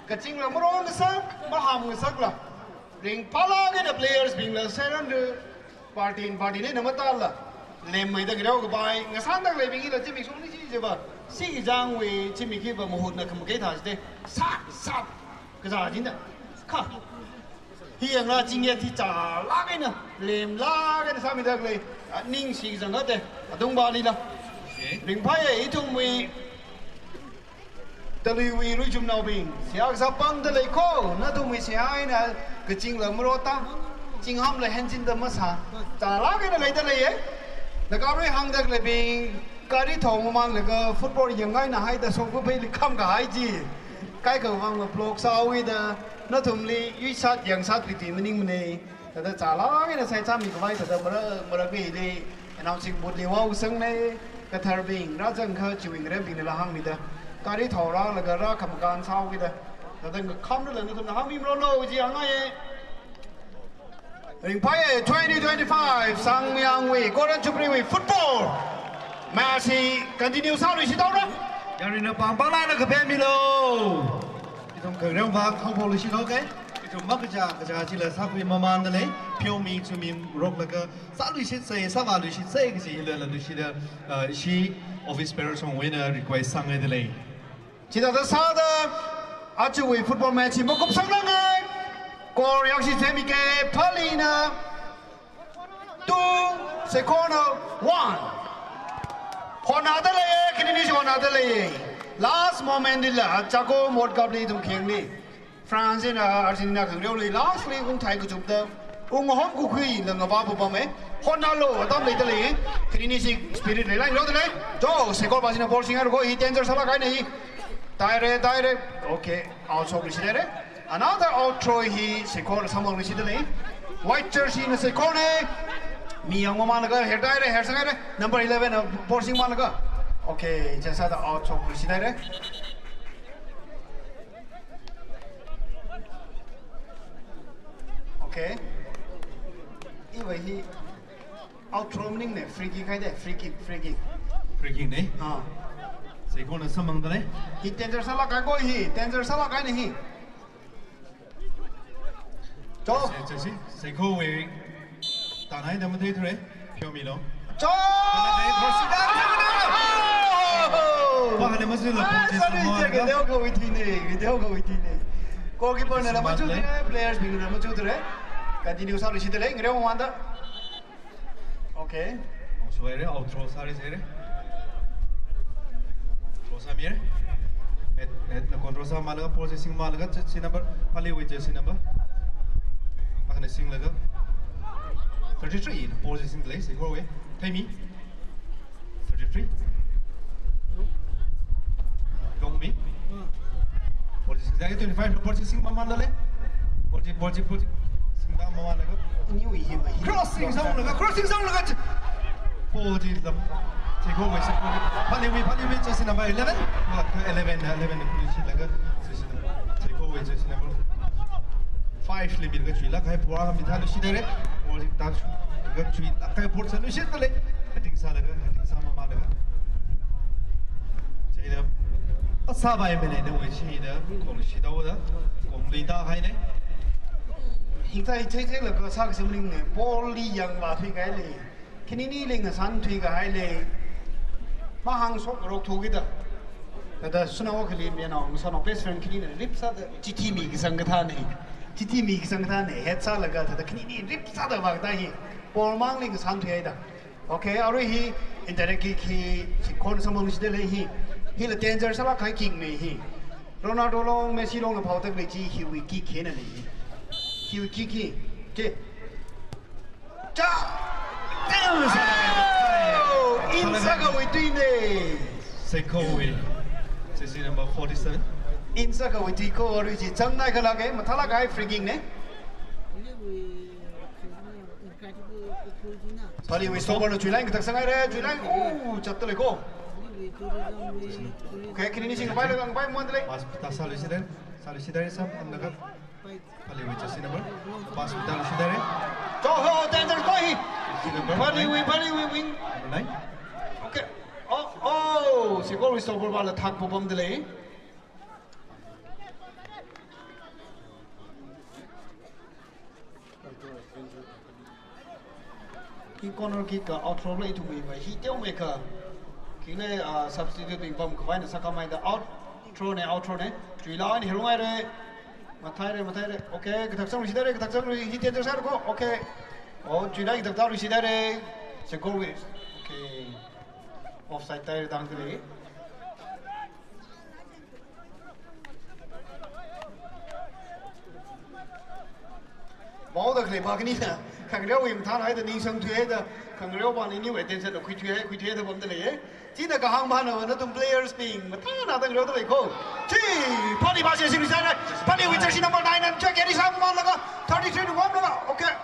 Kachingla marongasak, mahamngasakla. Ringphālāk eina players bingla sairanlu, party party eina matāla. Lemmeida ngareo kapai, ngasandaleibing hila zimik shongni chi jiva. Sijangwui zimik hiva mahutna khamakei thāsite. Sat, sat. Kazā jinda. Kha. Hi yangla chingyet hi chālāk eina, lemlāk eina sāmidalei. Ningshi zangate. Atungpalila. Okay. Ringphāya ithumwui Taluiwui luichumnaobing, seihā kasā pangdalei ko, nathumwui seihā eina kachingla marota, chinghamla henjinda masā, chālāk eina leidaleiya. Nagarui hāngdaleibing, gari thao mamānlaga football yangngaina haida shongfa pheili khamkahai chi. Kaikha vangva block sāhaoda, nathumli yuishat yangshat piti maningmana. Thāda chālāk eina saichāmikapai thāda mara, mara khuili announcing booth li vaosangna, katharbing, rāzangkha chiwui ngarenbingnala hāngmida. Gari thao rālaga rākhamakān sāhaoda. Thāda ngakhamlala nathumna hāngmimaranu ji hāngngaiya. Ringphāya twenty twenty-five Sangmayangwui, Golden Jubilee wui football match hi continue sāluishit haora. Yaruina pāng pāng lāna kapemilu. Ithum khangareo vang khangphoklui shilo ke. Ithum mak kachā kachā chila sākhui mamāndalei. Pheomi chumingaroklaga sāluishitsa, sāvāluishitsa kaji hilala luishida, uh, ishi office bearer shongwui eina request sāngaidalei. Chithāda sāda, ajawui football match hi makupsangngai. Goal yakshi zemike, Phalina two, Seikhona one. Hotnādalei, khaninishi hotnādalei. Last moment lila, Chaco World Cup li ithum khayangna. France eina Argentina khangareoli last li ungthai kachupda, unghom kukhuila ngavā papama. Hotnālu, atam leidalei. Khaninishi spirit leilāk eina leidalei. Jo, Seikho pāshina ball singhaira ko, hi danger sālāk kahaina hi. Direct, direct. Okay, out shokluishit haira. Another out throw hi Seikhona samphangluishitdalei. White jersey na Seikhona. Mi yang mamānlaga, her haira, her sanghaira. Number eleven na ball singmānlaga. Okay, chieina sāda out shokluishit haira. Okay. Iva hi out throw maningmana, free kick haida, free kick, free kick. Free kick na? Ah. Seikhona samphangdalei. Hi danger sālāk kahai ko hi, danger sālāk kahaina hi. Jo. Chieina, chieina, Seikhowui tānhaida matheithura. Pheomilu. Jo! Pahale masila. Ah, sorry, che, video kawui thina, video kawui thina. Goalkeeper nala machuthura, players bingna machuthura. Continue sāluishitdalei, ngareo mamānda. Okay. Out throw haira, out throw sāra, sāra. Throw sāmira. Head, head na control sāmālaga, ball chi singmālaga, jersey number, Phaliwui jersey number. Akhana singlaga. Thirty-three na ball chi singdalei, Seikhowui. Theimi. Thirty-three. Yongmi. Ball chi singdalei, twenty-five, ball chi singmamāndalei. Ball chi, ball chi, ball chi. Singda mamānlaga. Crossing zone laga, crossing zone laga. Ball chi lam. Seikhowui, Seikhowui. Phaliwui, Phaliwui, jersey number eleven. Laga eleven, eleven, Phaliwui laga. Seikhowui, jersey number five li milaga chuilāk kahai ball mithāluishit haira. Ball chi tāchuilaga chuilāk kahai ball sāluishitdalei. Heading sālaga, heading sāmamānlaga. Chieina, asāvai mene nawui chida, kongluishit haoda, kongluida haina. Hithāda theitheilaga sākasā maningmana, ball li yangvā thuikahailei. Khaninili ngasān thuikahailei. Mahāngshok rok thukida. Thāda shanao akhali mayarnao, shanao best friend khanina rip sāda chithi mikasang kathāna. Chithi mikasang kathāna. Hetsālaga thāda khanini rip sāda vākatā hi. Ball mangli kasānthuihaida. Okay, arui hi indirect kick hi, chi khon samang shida lei hi. Hila danger sālāk kahai kick na hi. Ronaldo long, Messi longna phāoda khalei chi hiwui kick hina lei hi. Hiwui kick hi. Che. Cha! Oh! In sākhavai tuina. Seikowui jersey number forty-seven. In sākhavai tui ko, arui chi changnai khalāka, mathālāk kahai free kick na. Phaleewui stopper na chuilaga kathak sāngaira, chuilaga, oh, chatda lei ko. Okay, khanini chi ngavailaga ngavai mangda lei. Pass ta sāluishida, sāluishida, sam, amna ka. Phaleewui jersey number. Pass ta sāluishida. Cho ho, danger ko hi. Jersey number Phaleewui, nine. Phaleewui wing. Number nine. Okay. Oh, oh, Seikowui stopper pala thak pupamda lei. Hi corner kick ka outthrow lei ithumwui va hi teomeikha. Kick lei, ah, substitute bing pamkhavaina sākhamei da outthrow na, outthrow na. Chuilāk eina hirung haira. Mathāhaira, mathāhaira. Okay, kathak sāluishida, kathak sālu hi danger sāra ko. Okay. Oh, chuilāk kathak sāluishida. Seikowui. Okay. Offside tāhaira da hāngda lei. Maoda khalei pa khanina, khangareowui mathānāhaida ningsang thuihaida, khangareo pāna iniwui attention khuithuihai, khuithuihaida pamda lei, eh. China kahāng pāna va nathum players bing mathānāda ngareoda lei ko. Chi, Phalee pa jersey number nine, Phaleewui jersey number nine, and check, eri sāmalaga, thirty-three na pamlaga, okay.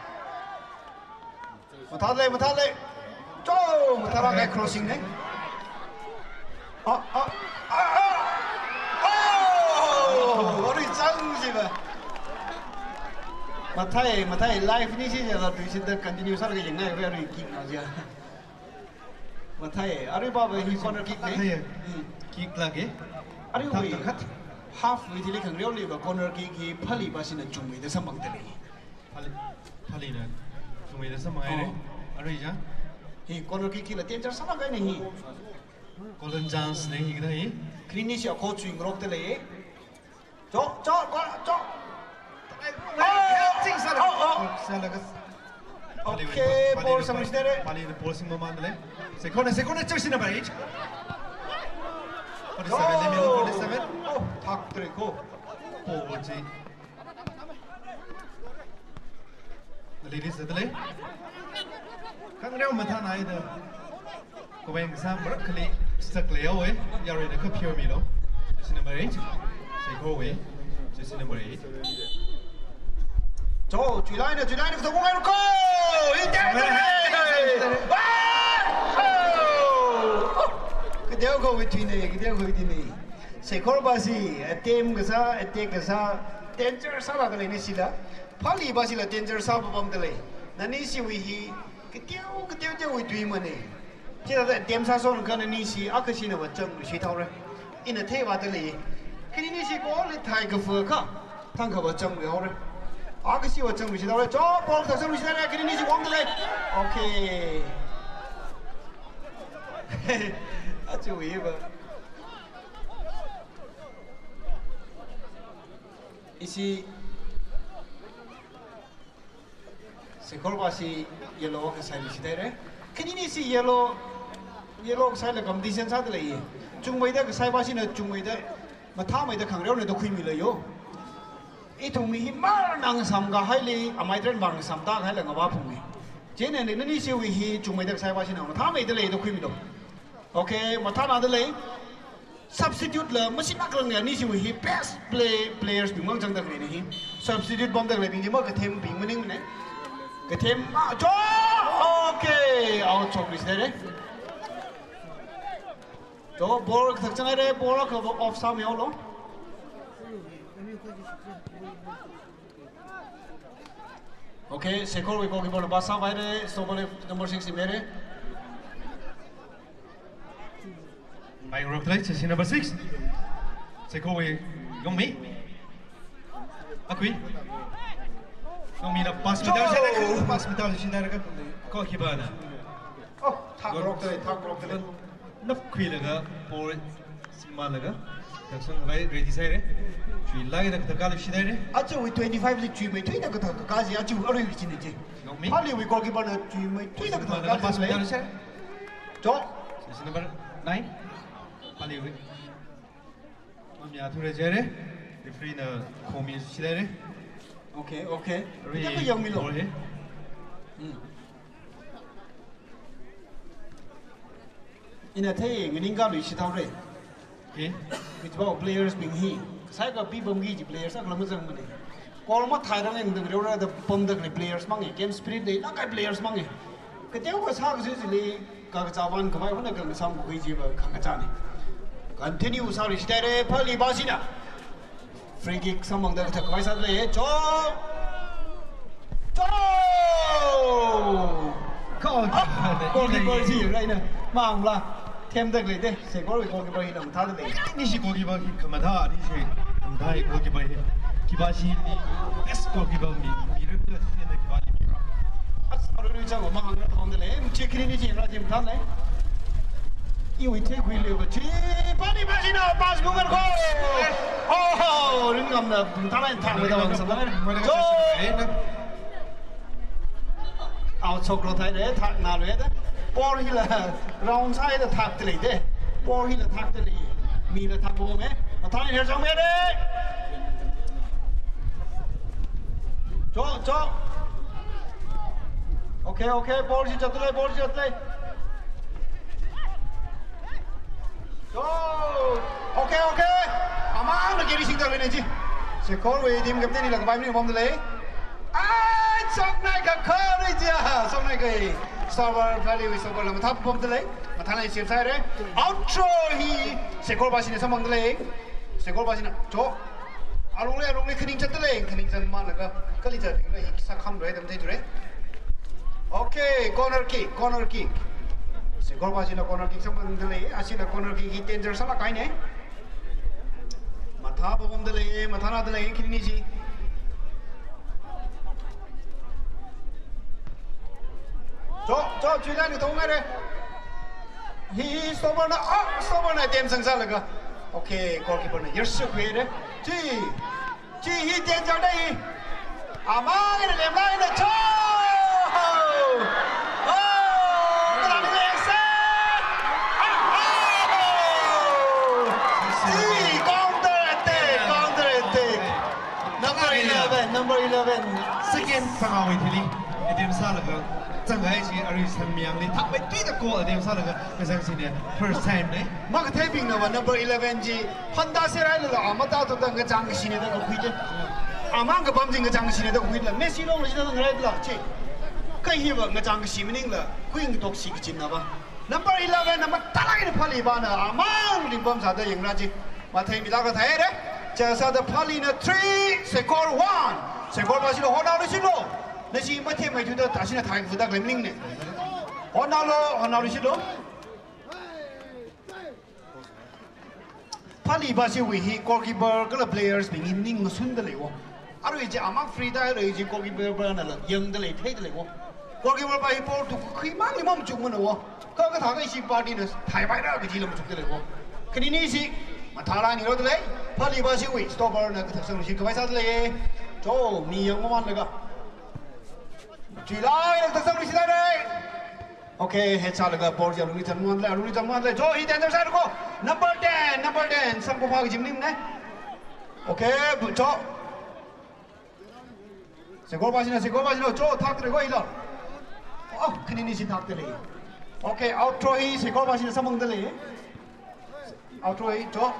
Mathālei, mathālei. Cho, mathālāk kahai crossing na. Ah, ah, ah, ah. Oh, arui chang jiva. Mathāi, mathāi, live ni chi jala tui chi da continue sālaga yangngai, arui kick na ja. Mathāi, arui pa va hi corner kick na. Mathāi. Hmm. Kick lāka. Arui thak wui. Thak khat. Half wui thili khangareoli va corner kick hi Phalee pa china chungmeida samphangda lei. Phalee, Phaleena chungmeida samphanghaira. Oh. Arui ja. Hi corner kick hila danger sālāk kahai na hi. Golden chance na hi kathā hi. Khanini chi akho chuingarokda lei. Cho, cho, ko, cho. Oh, oh, oh. Sālaga. Okay, Phaleewui, ball Phaleewui, sāluishida. Phaleena ball singmamānda lei. Seikona, Seikona jersey number eight. Forty-seven, let me know, forty-seven. Oh, thaktra ko. Ball chi. Ladies, the delay. Khangareo mathānāhaida. Kaweng kasā marakhali stuck leihaowa. Yaruina kapheomilo. Jersey number eight. Seikowui jersey number eight. Cho, chuilaga, chuilaga, kathak ko, ko! Ite, ite! Wow! Kateokha wui tuina, kateokha wui tuina. Seikho pa chi, attempt kasā, attack kasā, danger sālāk kahai na chila. Phalee pa chila danger sāpapamda lei. Nani chiwui hi, kateo, kateo teowui tuimana. Chithāda attempt sāshonakha nani chi, akha china va changluishit haora. Ina theivāda lei. Khanini chi ko le thai kafa kha. Thangkha va changluihaora. Akha chi va changluishit haora. Cho, ball thak changluishit haora. Khanini chi wangda lei. Okay. Achuiva. Ishi Seikho pa chi yellow kasā ni shidai re. Khanini chi yellow, yellow kasāla competition sāda lei. Chungmeida kasā pa china chungmeida, mathāmeida khangareona da khuimilu yo. Ithumwui hi marnang samkahaili, amai tren bang samda kahaila ngavā phungi. Chieina nani chiwui hi chungmeida kasā pa china mathāmeida lei da khuimilu. Okay, mathānāda lei. Substitute la machine akrang ya ni chiwui hi best play, players bing mang changda khalei ni hi. Substitute pamda khaleibing chi ma kathembing maningmana. Kathem ma cho. Okay, out chok ni shidai re. Cho ball kathak changai re, ball akha off sāmihaolu. Okay, Seikho wui goalkeeper na pass sāvai re, stopper number six hi mi re. Mai ngarok tlai, jersey number six. Seikho wui Yongmi. Akui. Yongmi na pass mi tao shidai re, pass mi tao shidai re, goalkeeper na. Oh, thak ngarok tlai, thak ngarok tlai. Napkhuilaga, ball simlaga, taksang vai ready sāhaire. Chuilāk eina kathak kāluishit haire. Ajawui twenty-five li chuimeithuida kathak kāsi, ajawui aruiwui china chi. Nongmi. Phaleewui goalkeeper na chuimeithuida kathak simlaga pass kāsi. Mithāluishit haire. Cho. Jersey number nine. Phaleewui. Mamiyāthura jihaire. Referee na khomiluishit haire. Okay, okay. Arui khitaka yangmilu. Ball hi. Hmm. Ina thei nganingkāluishit haore. Okay. Kachiva players bing hi. Kasai kapipamki kaji players akhala mazangmane. Goal mathāranglakha ngareorada pamda khalei players mange. Game spirit leilāk kahai players mange. Kateokha sākazā chili kakazā vānkhavai hona khangasam kakhui chiva khangachāne. Continue sāluishit haire, Phalee bashina. Free kick samphangda kathak khavai sāda lei, cho! Cho! Goal. Ah, goalkeeper chi raina. Mangla. Themda leide. Sekorwui goalkeeper hi mathāda lei. Nishi goalkeeper hi khamathā, nishi khamathā goalkeeper hi. Khipāshi ni best goalkeeper mi, mi rep da sina khipāli mira. As, arui chang ma hāngda lei. Chi khani nishi rajim thālei. Iwui theikhuilu kachi. Phalee bashina pass gungarko. Oho, ringngamna thālai thāmeida vāng sālei. Cho! Out shoklu thaire, thaknaluida. Ball hila round sāhaida thakda leide. Ball hila thakda lei. Mila thakpome. Mathālāk eina herchangmire. Cho, cho. Okay, okay. Ball chi zatda lei, ball chi zatda lei. Cho. Okay, okay. Amangna geri singda lei ne chi. Sekorwui team captain hila kapai maningpamda lei. Ai, shoknai kakhaleiya, shoknai kahai. Stopper, Phaleewui stopper la mathāpamda lei. Mathālāk eina save sāhaire. Out throw hi Sekor bashina samphangda lei. Sekor bashina, cho. Alungli, alungli khaning zatda lei, khaning zatmalaga. Kali zatda lei, hi sākhamrei da matheithura. Okay, corner kick, corner kick. Sekor bashina corner kick samphangda lei, ashina corner kick hi danger sālāk kahaine. Mathāpamda lei, mathānada lei, khani nishi. Cho, cho, chuilāk eina tong haire. Hi, hi, stopper na, ah, stopper na attempt sangsālaga. Okay, goalkeeper na yarshukhuire. Chi, chi hi danger da hi. Amang eina lemlāk eina cho! Oh! Kathāli lengse! Ah, ah, oh! Chi, counter attack, counter attack. Number eleven, number eleven. Second sangawui thili attempt sālaga zangkahai chi arui sangmiyangli thakmeithuida goal attempt sālaga kazang chine first time ne. Makatheibingna va number eleven chi handa serailala amata tota ngachang kashine da kakhuide. Amang kapam chi ngachang kashine da kakhuila. Messi longla chida ngarāila chi. Kha hiva ngachang kashi maningla khuingatok shi kachinna va. Number eleven na mathālāk eina Phalee bana amang ringpam sāda yangra chi. Matheimilāka thaire. Chieina sāda Phalee na three, Sekor one. Sekor bashina hotnaoluishitlu. Nashi matheimeithuda tashina thaifuda khalei maningne. Hotnaolu, hotnaoluishitlu. Phalee bashiwui hi goalkeeper kala players bing hi ning ngasunda leiwo. Arui chi amang free da arui chi goalkeeper nala yangda lei, theida leiwo. Goalkeeper ba hi ball tukhuimangli mamachukmana wo. Kha kathākha ishi party na thaipaira kaji lam chukda leiwo. Khani nishi mathālāk eina ngareoda lei. Phalee bashiwui stopper na kathak sangluishit khavai sāda lei. Cho, mi yangmamānlaga. Chuilāk eina kathak sangluishit haire. Okay, head sālaga ball chi alungli zangmamānda lei, alungli zangmamānda lei. Cho, hi danger sāhairako. Number ten, number ten. Sangkopha kaji maningne. Okay, bu-, cho. Sekor bashina, Sekor bashina, cho, thakda leiko hila. Oh, khani nishi thakda lei. Okay, out throw hi Sekor bashina samphangda lei. Out throw hi, cho.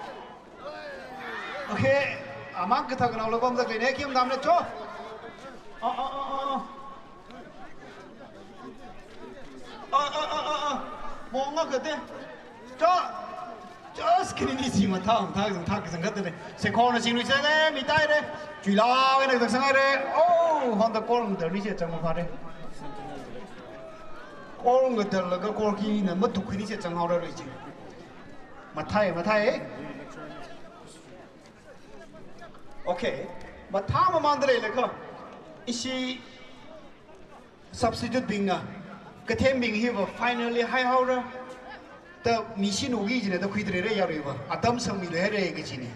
Okay, amang kathak naola pamda leine, kim damne, cho. Ah, ah, ah, ah, ah. Ah, ah, ah, ah, ah. Monga kate. Cho. Just khani nishi mathā, mathā, mathā, mathā, mathā, mathā. Sekorna singluishit haire, mi tāhaire. Chuilāk eina kathak sanghaire. Oh, honda goal ngatarli chi chang maphāre. Goal ngatarlaga goal key na matukkhui ni chi chang haora rui chi. Mathāi, mathāi. Okay. Mathāmamānda leilakha. Ishi substitute bingna kathembing hiva finally haihaora. Da machine wuki jina da khuitrere yaruiva. Atam sangmilu haire kajina.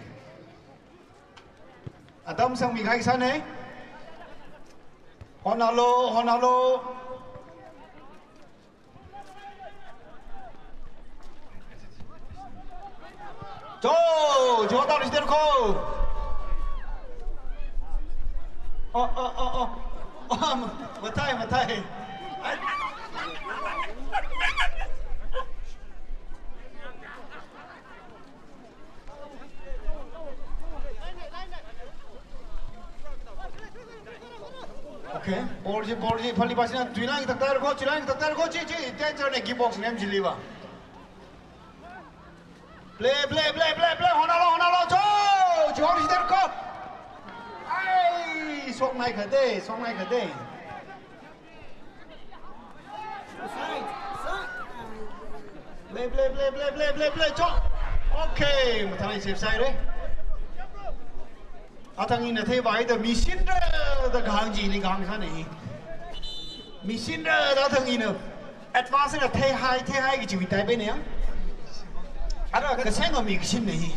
Atam sangmi kahai sāne. Honalo, honalo. Jo, jo, tau lister ko. Oh, oh, oh, oh. Oh, matai, matai. Okay, ball chi, ball chi, phalibasina, tuilang taktar ko, tuilang taktar ko, chi, chi, danger ne, gi box nem chiliva. Play, play, play, play, play, honalo, honalo, cho, chi, hon lister ko. Ai, soknai khade, soknai khade. Play, play, play, cho. Okay, mathālāk save sāhaire. Athang ina theivai da machine da, da kahāng chili kahāng sāne. Machine da, da athang ina advance na theihai, theihai kaji wui type ne ya. Ara kaseng mi kasing ne.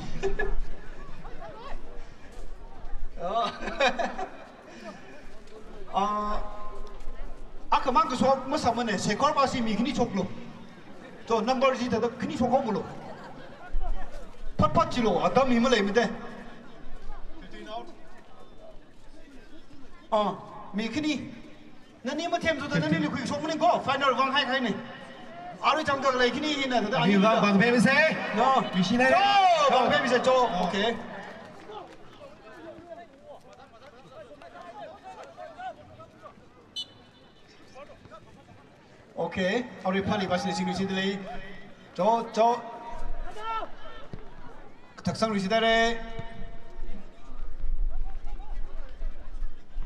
Oh. Ah, akhamang kashok masāmane, Sekhor basi mi khani shoklu. To, number chi thāda khani shokhaolu. Phat phat chilu, atam mi maleimade. Ah, mi khani. Nani mathemthuda nani likhui shok maning ko, final vānghai haine. Arui chang khalei khani hina thāda. Ani vāng, vāngpemisa. No. Machine hai. Cho, vāngpemisa, cho. Okay. Okay, arui phalibasina singluishitdalei. Cho, cho. Thak sangluishitdalei.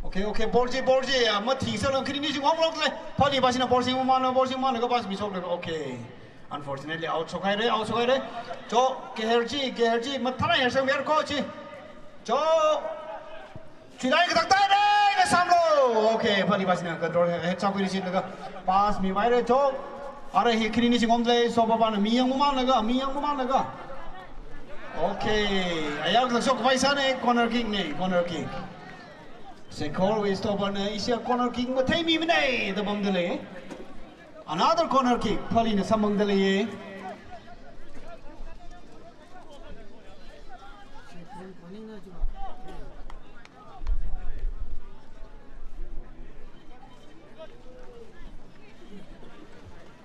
Okay, okay, ball chi, ball chi, ah, mathingsa lang khani ni singwanglokle. Phalibasina ball singmamān, ball singmamān, ka pass mishokle. Okay. Unfortunately, out shokhaire, out shokhaire. Cho, keher chi, keher chi, mathālāk her sangmi ko chi. Cho, chilai katak tai re, na samlo. Okay, phalibasina control hai, hai chakui ni singlaga. Pass mivaire cho. Ara hi khani ni singomle, so babana mi yangmamānlaga, mi yangmamānlaga. Okay, ayar katak shokvai sāne, corner kick ne, corner kick. Sekhor wui stopper na, ishi corner kick matheimimane, da pamdalei. Another corner kick, phalina samphangdalei.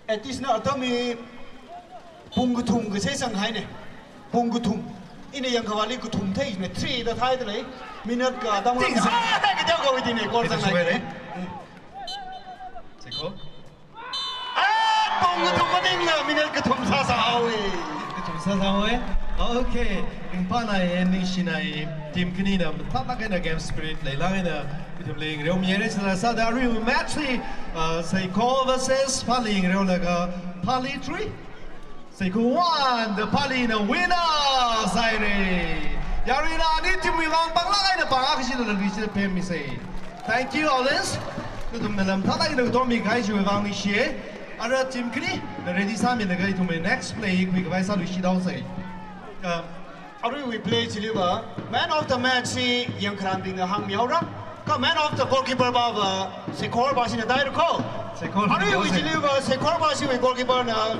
Additional atam hi pung kathum kasai sanghaine. Pung kathum. Ina yangkhavāli kathum theine, three da thaidalei. Minute ka atam. Ting sa. Ah, ka teo ka within ne, goal sanghai. Sekhor. Ah, pung kathum maningla minute kathum sāsāhaowe. Kathum sāsāhaowe. Okay. Ringphānai, ningshinai. Team khanina mathālāk eina game spirit leilāk eina ithumli ngareomihaire. Sāda sāda arui match li, uh, Sekhor versus Phali ngareolaga Phali three. Sekhor one, da Phalina winner sāhaire. Yaruina ani team wui vāng panglāk eina pangakha shilala luishit pemmisei. Thank you, audience. Nathumna lam thālāk eina khatommi kahai chiwui vāng ningshiye. Ara team khanina ready sāmilaga ithumwui next play khuikhavai sāluishithaosei. Uh, Aruiwui play chiliva, man of the match chi yangkharanbingna hāngmihaora. Kha man of the goalkeeper pava Sekhor bashina taira ko. Sekhor. Aruiwui goal se- chiliva Sekhor bashiwui goalkeeper na